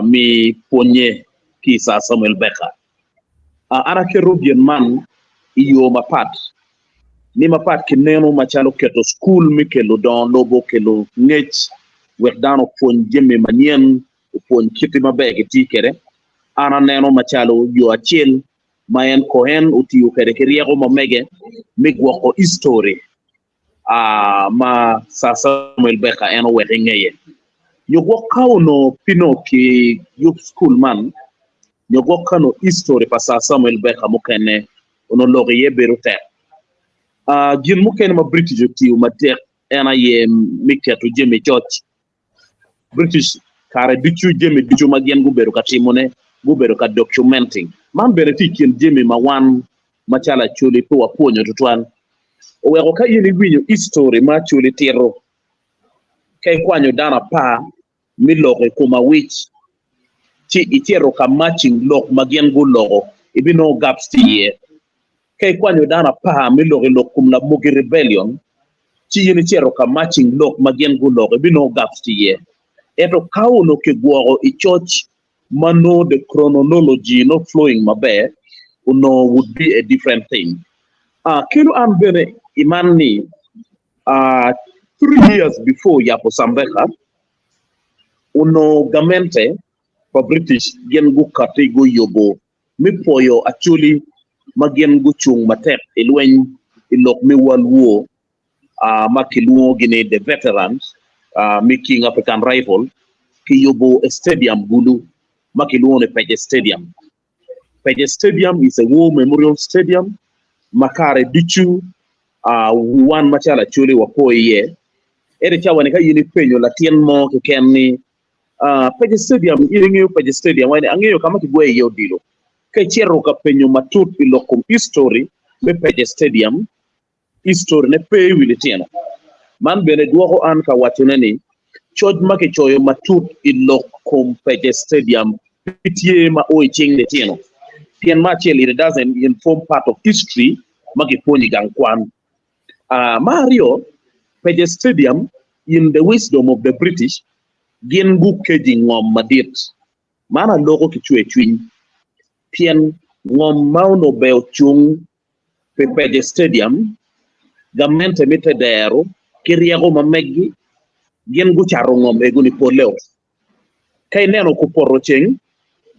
Speaker 7: me pwonye ki i Sir Samuel Baker. An aketo gin man i yo mapat, ni mapat ki neno macalo keto cukul me kelo dongo lobo, kelo ngec wek dano opwony jami manyen, opwony kite maber giti kwede. An aneno macalo yo acel ma en Cohen otiyo kwede ki ryeko ma mege me gwoko history ma Sir Samuel Baker en oweko i ngeye. Nyo gwok ka onongo pi nongo ki yub cukul man, nyo gwok ka onongo history pa Sir Samuel Baker mukene onongo lok iye bedo tek. Gin mukene ma British otiyo matek en aye me keto jami i coc. British kare ducu jami ducu ma gin gubedo ka timone gubedo ka documenting. Man bene tye i kin jami ma wan macalo Acholi pe wapwonyo tutwal. Oweko ka in iwinyo history ma Acholi tito, ka ikwanyo dano apar me loko i kom awic ci icito ka matching lok ma gin guloko, ibinongo gaps tye iye. Ka ikwanyo dano apar me lok i lok kom Lamogi Rebellion, ci in icito ka matching lok ma gin guloko, ibinongo gaps tye iye. Ento ka onongo kigwoko i coc ma nongo the chrononology no flowing maber, onongo would be a different thing. Ah, kelo an bene i man ni, ah, 3 years before yabo Sambeka, onongo gamente pa British gin gukati guyubo me pwoyo Acholi ma gin gucung matek i lweny i lok me World War ma kilwongogi ni The Veterans me King African Rifle kiyubo i stadium Gulu ma kilwongo ni Pece Stadium. Pece Stadium is a war memorial stadium ma kare ducu wan macalo Acholi wapo iye. Ento i cawa-ni ka in ipenyo latin mo keken ni Pece Stadium, in ingeyo Pece Stadium? Wai ni angeyo ka ma kigweyo iye odilo. Ka icito ka penyo matut i lok kom history me Pece Stadium, history ne pe i wi litino. Man bene dwoko an ka wacone ni coc ma kicoyo matut i lok kom Pece Stadium pe tye ma o i cing litino pien me acel it doesn't inform part of history ma kipwonyo i gang kwan. Me aryo, Pece Stadium in the wisdom of the British gin gukeji ngom madit. Man aloko ki cwer cwiny pien ngom ma onongo ber ocung pi Pece Stadium, gamente me tedero ki ryeko ma meggi gin gucato ngom ego-ni polle-o. Ka ineno kupoto ceng,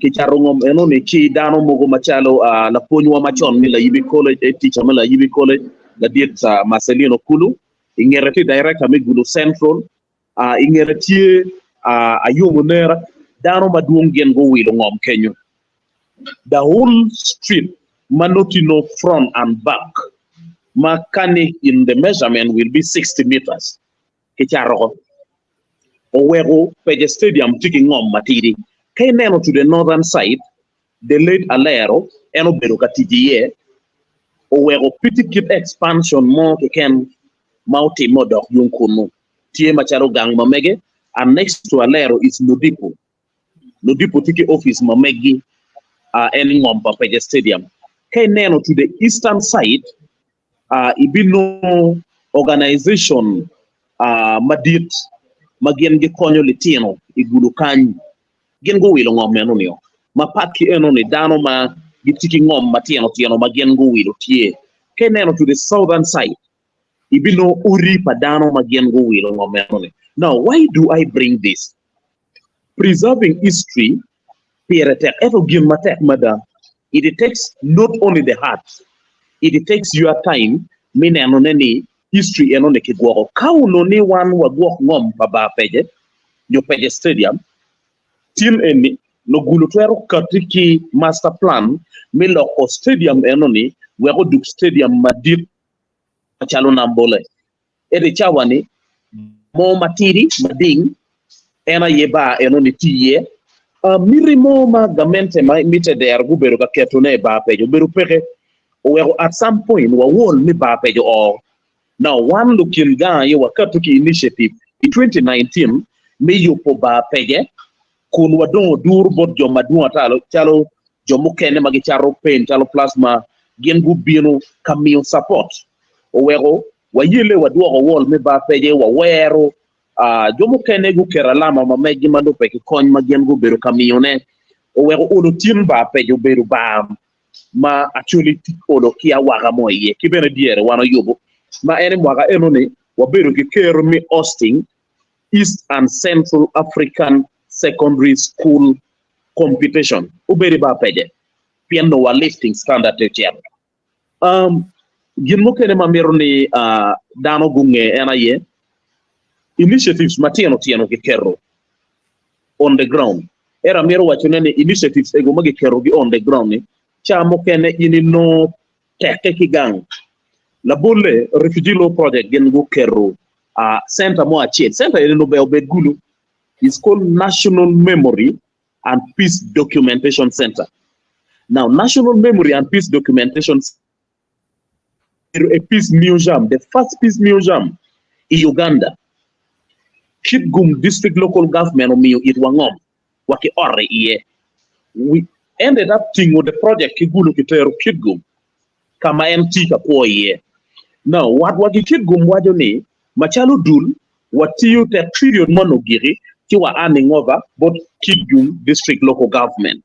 Speaker 7: kicato ngom eno-ni ki dano mogo macalo lapwonywa macon me Layibi College, head teacher me Layibi College, ladit Marcelino Kulu, i ngete tye director me Gulu Central, i ngete tye Ayom Onera, dano madwong gin guwilo ngom kenyo. The whole street ma nongo tye no front and back ma kani in the measurement will be 60 meters kicato oko. Oweko Pece Stadium tye ki ngom matidi. Ka ineno to the northern side, the late Alero en obedo ka tic iye, oweko pe tye kit expansion mo keken ma otimme odok yung kunu. Tye macalo gang ma mege and next to Alero is Lodipo. Lodipo tye ki office ma meggi en i ngom pa Pece Stadium. Ka ineno to the eastern side. Uh, ibinongo organization uh, madit ma gin gikonyo litino i gudo kany gin guwilo ngom meno-nio. Mapat ki eno-ni, dano ma gitye ki ngom matino tino ma gin guwilo tye. Ka ineno to the southern side, ibinongo odi pa dano ma gin guwilo ngom meno-ni. Now, why do I bring this? Preserving history pire tek, ento gin matek mada, it takes not only the heart, it takes your time me nenone ni history eno-ni kigwoko. Ka onongo ni wan wagwok ngom pa bar Pece nyo Pece Stadium, tin eni Lugulu twero kati ki master plan me loko stadium eno-ni wek odug stadium madit macalo Nambole. Ento i cawa-ni, mo matidi mading en aye bar eno-ni tye iye. Miti mo ma gamente ma mitte dero gubedo ka ketone i bar Peco obedo peke, oweko at some point wawol ni bar Peco oo. Now wan lukin gang aye wakato ki initiative i 2019 me yubo bar Pece kun wadongo duru bot jo madwong ata calo jo mukene ma gicato paint calo plasma gin gubino ka miyo support oweko wayelle wadwoko wall me bar Pece wawero Jo mukene guketo alama ma meggi ma lubbe ki kony ma gin gubedo ka miyone, oweko olo tin bar pec obedo bar ma Acholi olo ki awaka mo iye ki bene dyere wan oyubo ma en i mwaka eno-ni wabedo ki kero me hosting East and Central African Secondary School Competition obedo i bar pece pien nongo wa lifting standard te ocito. Gin mukene ma mito ni dano gunge en aye initiatives matino tino kiketo on the ground. Ento amito wacone ni initiatives ego ma giketogi on the ground ni ca mukene in inongo tekke ki gang. Labolle Refugee Law Project gin guketo center mo acel, center eni nongo ber obed Gulu, is called National Memory and Peace Documentation Center. Now, National Memory and Peace Documentation Center a peace museum, the first peace museum i Uganda. Kitgum District Local Government omiyo itwa ngom wa ki ot iye. We ended up tingo the project ki Gulu kitero Kitgum ka ma en tye ka kwo iye. Now, watwa ki Kitgum waco ni macalo dul watiyo tek period moni ogiki ci wa handing over bot Kitgum District Local Government.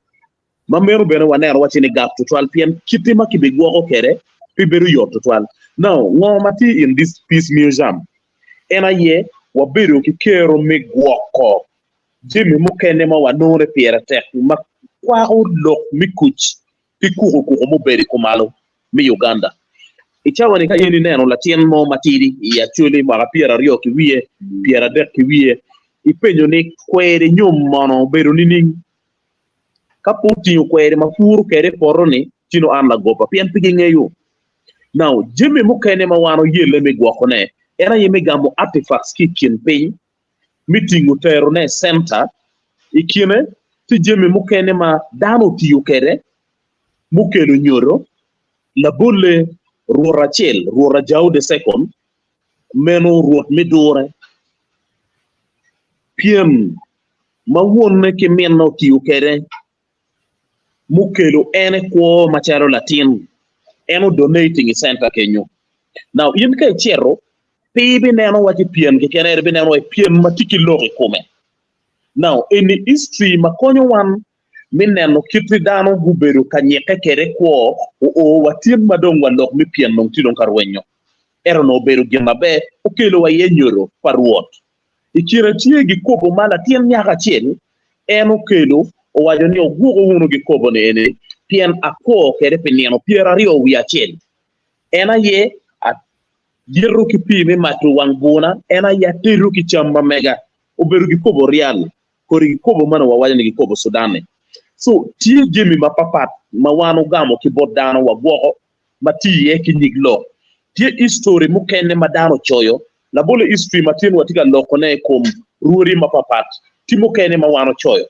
Speaker 7: Ma meno bene waneno waci ni gap tutwal pien kite ma kibigwoko kwede pe bedo yot tutwal. Now, ngo ma tye in this peace museum? En aye wabedo ki kero me gwoko jami mukene ma wanongo ni pire tek ma kwako lok me kuc ki kukukuku mubedo i kumalo me Uganda. I cawa-ni ka in ineno latin mo matidi i Acholi mwaka 20 ki wiye, 30 ki wiye, ipenyo ni kweri nyom mono obedo nining? Ka pe otingo kweri ma puro kwede i poto-ni, ci nongo an lagoba pien pe gingeyo. Now, jami mukene ma wan oyelle me gwokone en aye me gamo artifacts ki i kin piny me tingo terone i centa. I kine tye jami mukene ma dano otiyo kwede mukelo nyodo, labolle Rwot acel, Rwot Ajao the Second, meno Rwot me Dure, pyem ma wonne ki minne otiyo kwede mukelo en i kwo macalo latin, en o donating i centa kenyo. Now in ka icito, pe ibineno waci pyen keken ento ibineno wa pyen ma tye ki lok i kome. Now eni history ma konyo wan me neno kit dano gubedo ka nyikke kwede kwo oo wa tin ma dong wa lok me pyen dong tye dong ka rwenyo. Ento onongo obedo gin maber okelo wa iye nyodo pa Rwot. I kine tye gikobo ma latin nyako acel en okelo owaco ni ogwoko wunu gikobo ni eni pien akwo kwede pi nino 20 wiye acel. En aye ayeto ki pii me mato wang buna, en aye atedo ki cam ma mega. Obedo gikobo ryal, kodi gikobo meno wawaco ni gikobo Sudan-ni. So, tye jami mapapat ma wan ogamo ki bot dano wagwoko ma tye iye ki nyig lok. Tye history mukene ma dano ocoyo, labolle history ma tin watye ka lokone i kom rwodi mapapat, tye mukene ma wan ocoyo.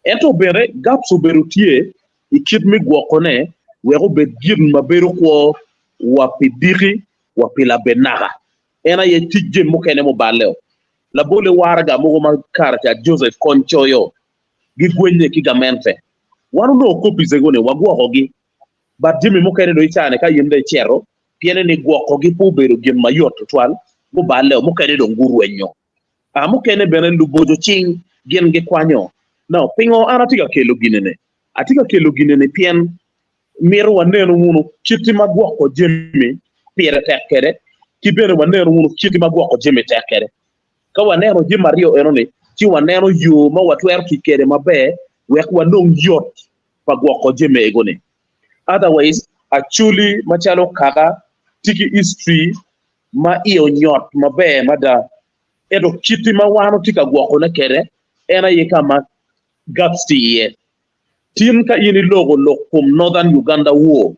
Speaker 7: Ento bene gaps obedo tye i kit me gwokone wek obed gin ma bedo kwo wa pi diki wa pi labed naka. En aye tic jami mukene muballe-o. Labolle waraga mogo ma kare ca Joseph Kony coyo gigwenye ki gamente. Wan onongo copies ego-ni wagwokogi but jami mukene dong i caa-ni ka in dong icito. Pienni ni gwokogi pe obedo gin mayot tutwal, guballe o, mukene dong gurwenyo. A Mukene bene luboco cing gin gikwanyo. Now, pingo an atye ka kelo gin-ni? Atye ka kelo gin-ni pien mito wanenu wunu kit ma gwoko jami pire tek kwede, ki bene wanenu wunu kit ma gwoko jami tek kwede. Ka waneno jami aryo enoni, ci waneno yo ma watwero tic kwede maber wek wanong yot pa gwoko jami ego-ni. Otherwise, Acholi macalo kaka tye ki history ma iye onyot maber mada, ento kit ma wan watye ka gwokone kwede en aye ka ma gaps tye iye. Tin ka in iloko lok kom Northern Uganda War,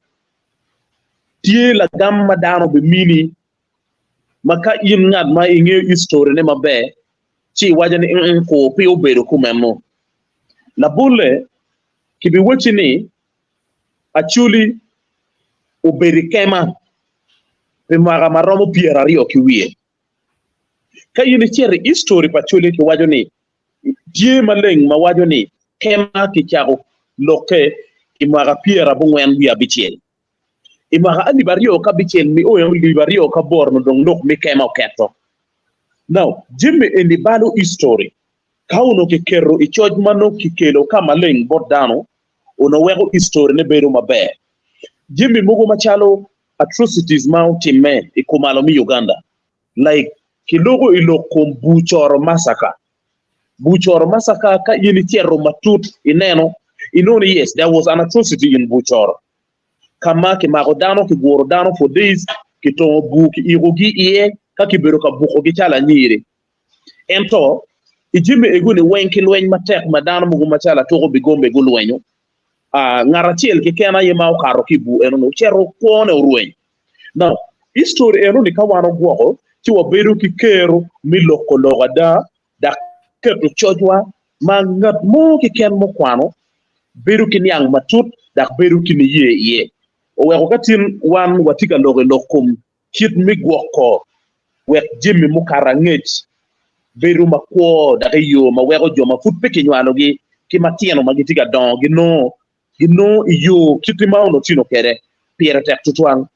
Speaker 7: tye lagam ma dano bimini ma ka in ngat ma ingeyo history ne maber ci iwaco ni mm kur pe obedo kumeno. Labolle, kibiwacci ni Acholi obedo i kema pi mwaka ma romo 20 ki wiye. Ka in icito i history pa Acholi kiwaco ni tye maleng ma waco ni kema kicako lokke i mwaka 96. I mwaka 2006 nio 2008 dong lok me kema oketo. Now, jami eni balo history. Ka onongo kiketo i coc ma nongo kikelo ka maleng bot dano, onongo weko history ne bedo maber. Jami mogo macalo atrocities ma otimme i kumalo me Uganda, like kiloko i lok kom Bucoro Massacre. Bucoro Massacre ka in icito matut ineno, inongo ni yes, there was an atrocity in Bucoro. Ka ma kimako dano, kiguro dano for days, kitongo bur kiikogi iye ka kibedo ka bukogi calo anyiri. Ento, i jami ego-ni weng ki lweny matek ma dano mogo macalo Atuko Bigombe gulwenyo, ngat acel keken aye ma okato ki i bur eno-ni ocito kwone orweny. Now, history eno-ni ka wan ogwoko, ci wabedo ki kero me loko lok ada dok keto cocwa ma ngat mo keken mukwano bedo ki niang matut dok bedo ki niye iye. Oweko ka tin wan watye ka lok i lok kom kit me gwoko wek jami mukato angec bedo makwo dok i yo ma weko jo ma pud pe kinywalogi ki matino ma gitye ka dongo ginongo ginongo i yo kit ma onongo tino kwede pire tek tutwal.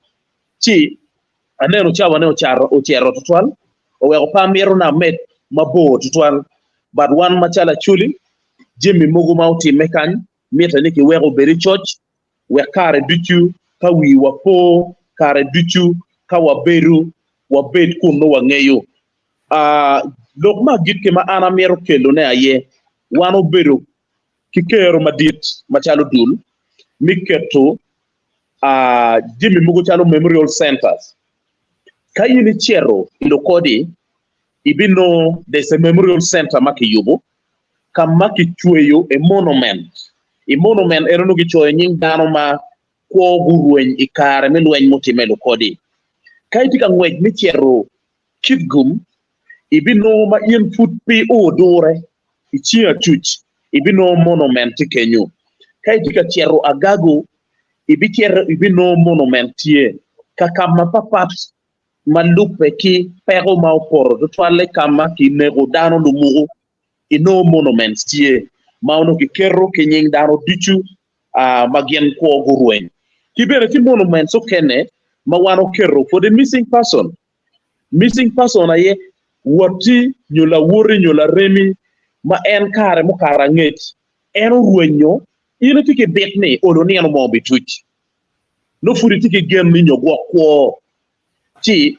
Speaker 7: Ci aneno cawane ocato ocito tutwal oweko pe amito ni amed mabor tutwal but wan macalo Acholi jami mogo ma otimme kany mitte ni kiwek obed i coc wek kare ducu ka wiwa po, kare ducu ka wabedo, wabed kun nongo wangeyo. Lok me agikki ma an amito kelone aye, wan obedo ki kero madit macalo dul me keto jami mogo calo memorial centers. Ka in icito i Lukodi, ibinongo there's a memorial center ma kiyubo ka ma kicweyo a monument. I monument eno nongo kicoyo nying dano ma kwo gurweny i kare me lweny mutimme i Lukodi. Ka itye ka ngwec me cito Kitgum, ibinongo ma in pud pe odure i cing acuc, ibinongo monument tye kenyo. Ka itye ka cito Agago, ibicito ibinongo monument tye ka ka mapapat ma lubbe ki peko ma opoto tutwalle ka ma kineko dano lumuku, inongo monuments tye ma onongo kiketo ki nying dano ducu ma gin kwo gurweny. Ki bene tye monuments okene ma wan oketo for the missing person. Missing person aye watti nyo lawoti nyo laremi ma en kare mukato angec en orwenyo, in itye ki bit ni olo nino mo bituc. Nongo pud itye ki gen ni nyo gwok kwo. Ci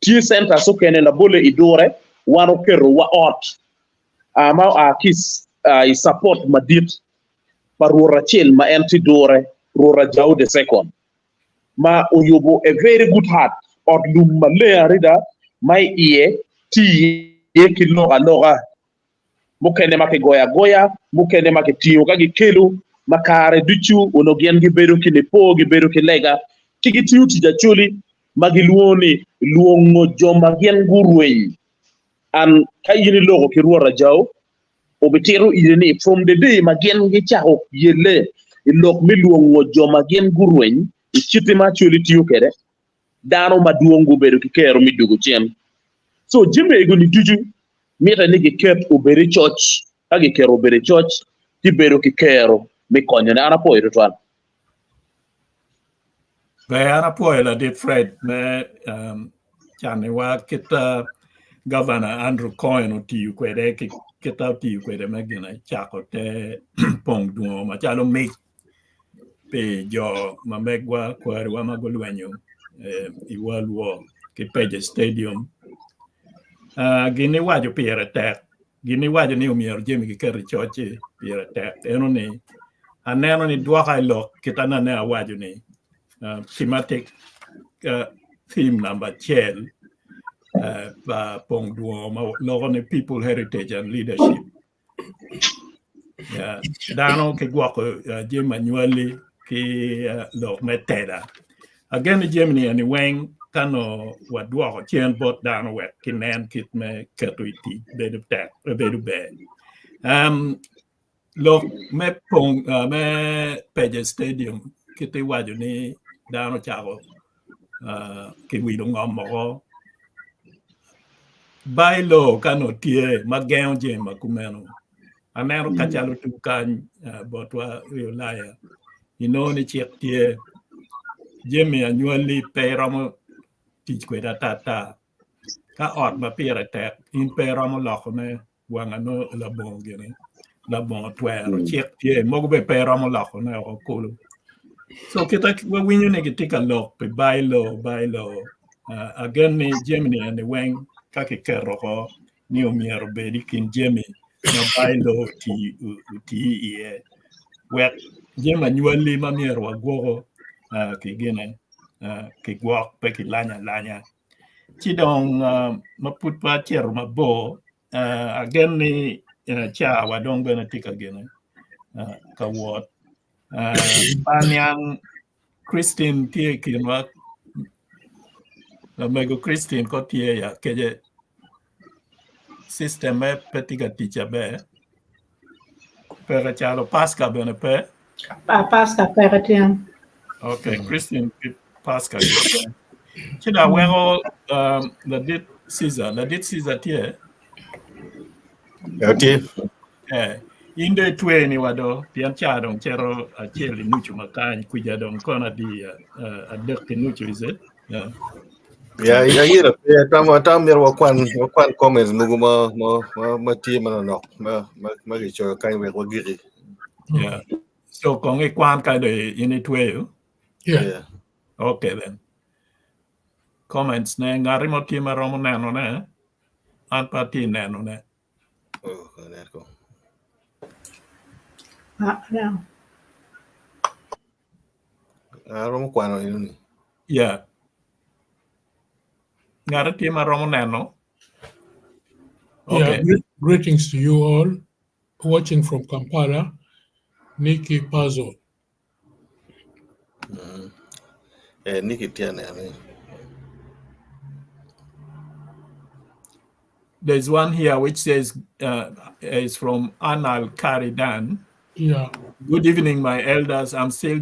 Speaker 7: tye centers okene labolle i dure wan oketo wa ot ma oa ki i support madit pa rwot acel ma en tye dure, Rwot Ajao the second, ma oyubo a very good heart, ot lum maleng arida ma i iye tye iye ki lok aloka mukene ma kigoyo agoya, mukene ma kitingo ka gikelo, ma kare ducu onongo gin gibedo ki nipo, gibedo ki lega, ci gitiyo tic acoli ma gilwongo ni lwongo jo ma gin gurweny. An ka in iloko ki Rwot Ajao, obitito iri ni from the day ma gin gicako yelle i lok me lwongo jo ma gin gurweny i kite ma Acholi tiyo kwede, dano madwong gubedo ki kero me dugo cen. So jami ego-ni ducu mitte ni giket obed i coc. Ka giketo obed i coc, ci bedo ki kero me konyone. An apwoyo tutwal.
Speaker 1: Ber an apwoyo ladit Fred me um, caniwa kit uh, Governor Andrew Cohen otiyo kwede ki kit otiyo kwede me gine cako te pong dwongo macalo mic pi jo ma megwa kwariwa ma gulwenyo eh, i World War ki Page Stadium. Uh, gin iwaco pire tek gin iwaco ni omyero jami giketo i coc-ci pire tek eno ni aneno ni dwoka i lok kita nane awaco ni uh, thematic uh, theme number acel uh, pa pong dwongo ma loko ni people heritage and leadership. Yeah. Dano ki gwoko uh, jami anywali ki uh, lok me tela. Ageno jami ni eni weng ka no wadwoko cen bot dano wek kinen kit me keto i tic bedo tek bedo ber. Um, lok me pong uh, me Page Stadium kit iwaco ni dano cako uh, kiwilo ngom moko bylaw ka no tye ma gengo jami ma kumeno. Aneno ka calo tung kany uh, botwa i Ulaya inongo ni cik tye jami anywali pe iromo tic kwede atata ka ot ma pire tek in pe iromo lokone wang ano labongo gini labongo twero cik tye mogo be pe iromo lokone oko kulu. So kita wawinyo ni gitye ka lok pi bylaw bylaw uh, agen ni jami ni eni weng ka kiketo oko ni omyero obed i kin jami ma bylaw oti oti iye wek jami anywali ma myero wagwoko uh, ki gine uh, kigwok pe kilanyo alanya. Ci dong uh, ma pud pe acito mabor uh, agen ni uh, cawa dong bene tye ka gine uh, ka wot. Uh, pa niang Christine tye i kinwa lamego Christine ko tye ya keje system me pe tye ka tic aber peke calo Pasca bene pe.
Speaker 5: Pa Pasca peke tyen.
Speaker 1: Okay, Christine ki Pasca gi pe. Ci dong aweko um, ladit Caesar, ladit Caesar tye?
Speaker 8: Ya tye.
Speaker 1: Eh, in dong itwe ni wa do, pien ca dong cito acel i nucu ma kany, kwija dong kono adi, uh, adek ki nucu, is it? Yeah.
Speaker 8: Ya ayera pe atamo atamo myero wakwan wakwan comments mogo ma ma ma ma tye manonok ma ma ma gicoyo kany wek wagiki.
Speaker 1: Yeah. So kong ikwan ka dong in itweyo.
Speaker 4: Yeah.
Speaker 8: Yeah.
Speaker 1: Okay then. Comments ne ngati mo tye ma romo neno ne, an pe atye neno ne.
Speaker 8: Oh, anen ko.
Speaker 5: Ah, no.
Speaker 8: Aromo kwano eno ni.
Speaker 1: Yeah. Ngati tye ma romo neno.
Speaker 4: Yeah,
Speaker 1: Okay.
Speaker 4: greetings to you all watching from Kampala. Nikki Puzzle.
Speaker 8: Mm. Eh, Nikki tye aneno ni.
Speaker 1: There's one here which says is from Anal Karidan.
Speaker 4: Yeah.
Speaker 1: Good evening, my elders. I'm still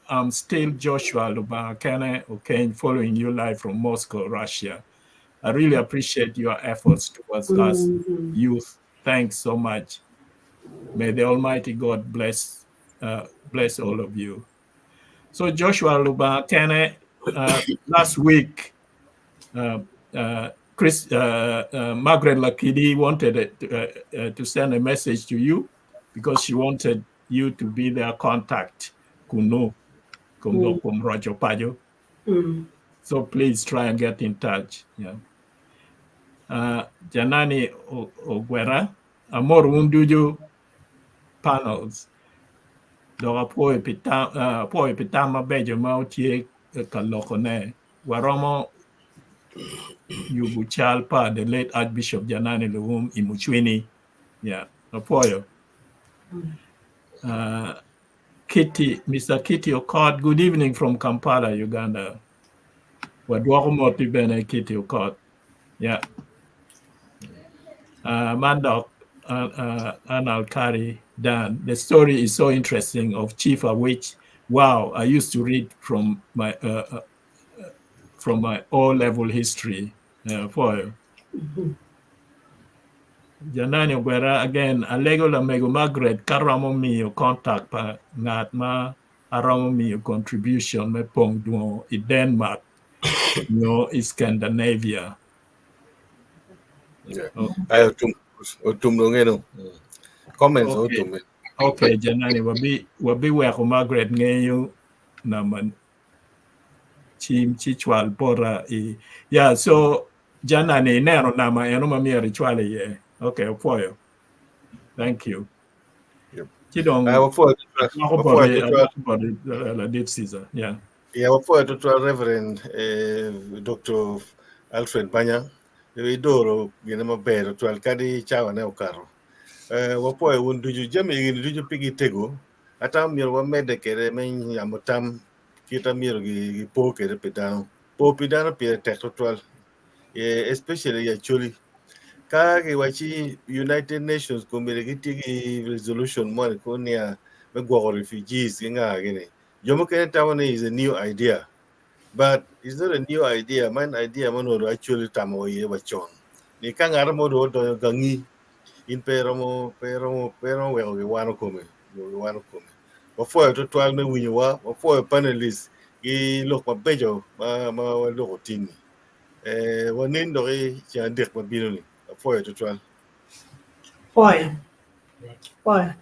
Speaker 1: I'm still Joshua Lubangakene Okeny, following you live from Moscow, Russia. I really appreciate your efforts towards us youth. Thanks so much. May the Almighty God bless bless all of you. So Joshua Lubangakene, last week, Chris, Margaret Lakidi wanted it, to send a message to you because she wanted you to be their contact. Kuno, kuno, kum Roger Pajo. So please try and get in touch. Yeah. Janani Ogwera, Amor Wunduju panels. Dok apwoyo pi tam, apwoyo pi tam mabeco ma wutye ka lokone. Waromo yubo cal pa the late Archbishop Janani Luwum i Mucwini. Yeah, apwoyo. Kitty, Mr. Kitty Okot, good evening from Kampala, Uganda. Wadwoko moti bene Kitty Okot. Yeah. Man dok Anal Kari Dan. The story is so interesting of Chief Awich. Wow, I used to read from my O level history for you. Janani Ogwera again, alego lamego Margaret ka romo miyo contact pa ngat ma Aromo miyo contribution me pong dwongo i Denmark nyo i Scandinavia.
Speaker 8: Yeah. Ai otum otum dong eno. Comments
Speaker 1: Okay.
Speaker 8: otum.
Speaker 1: Okay, Janani, wabi wabi weko Margaret ngeyo namba cim ci cwal bota i yeah so Janani ineno namba eno ma myero icwal iye. Okay, opwoyo. Thank you.
Speaker 8: Yep.
Speaker 1: Ci dong
Speaker 8: Ai wapwoyo tutwal.
Speaker 1: aloko
Speaker 8: Wapwoyo
Speaker 1: boti
Speaker 8: tutwal.
Speaker 1: aloko boti ladit Caesar. Yeah.
Speaker 8: Yeah, wapwoyo tutwal Reverend eh, Dr. Alfred Banya. Idoro gine maber tutwal kadi cawa ne okato. Eh, wapwoyo wun ducu jami gini ducu pi gitego atamo myero wamedde kede me nyamo tam kita myero gipo kede pi dano. Po pi dano pire tek tutwal. Eh, especially i Acholi. Ka giwaci United Nations komiti gitye ki resolution moni ko niya me gwoko refugees ki nga gini. Jo mukene tamo ni is a new idea. But it's not a new idea. Man idea man onongo actually tamo iye wa con. Ni ka ngat mo dong odonyo gangi in pe iromo pe iromo pe iromo weko giwano kome nyo giwano kome. Wapwoyo tutwal me winyowa, wapwoyo panelists ki lok mabeco ma ma waloko tin-ni. Eh, wanen dok i ceng adek ma bino-ni. Apwoyo tutwal.
Speaker 5: Pwoyo. Pwoyo.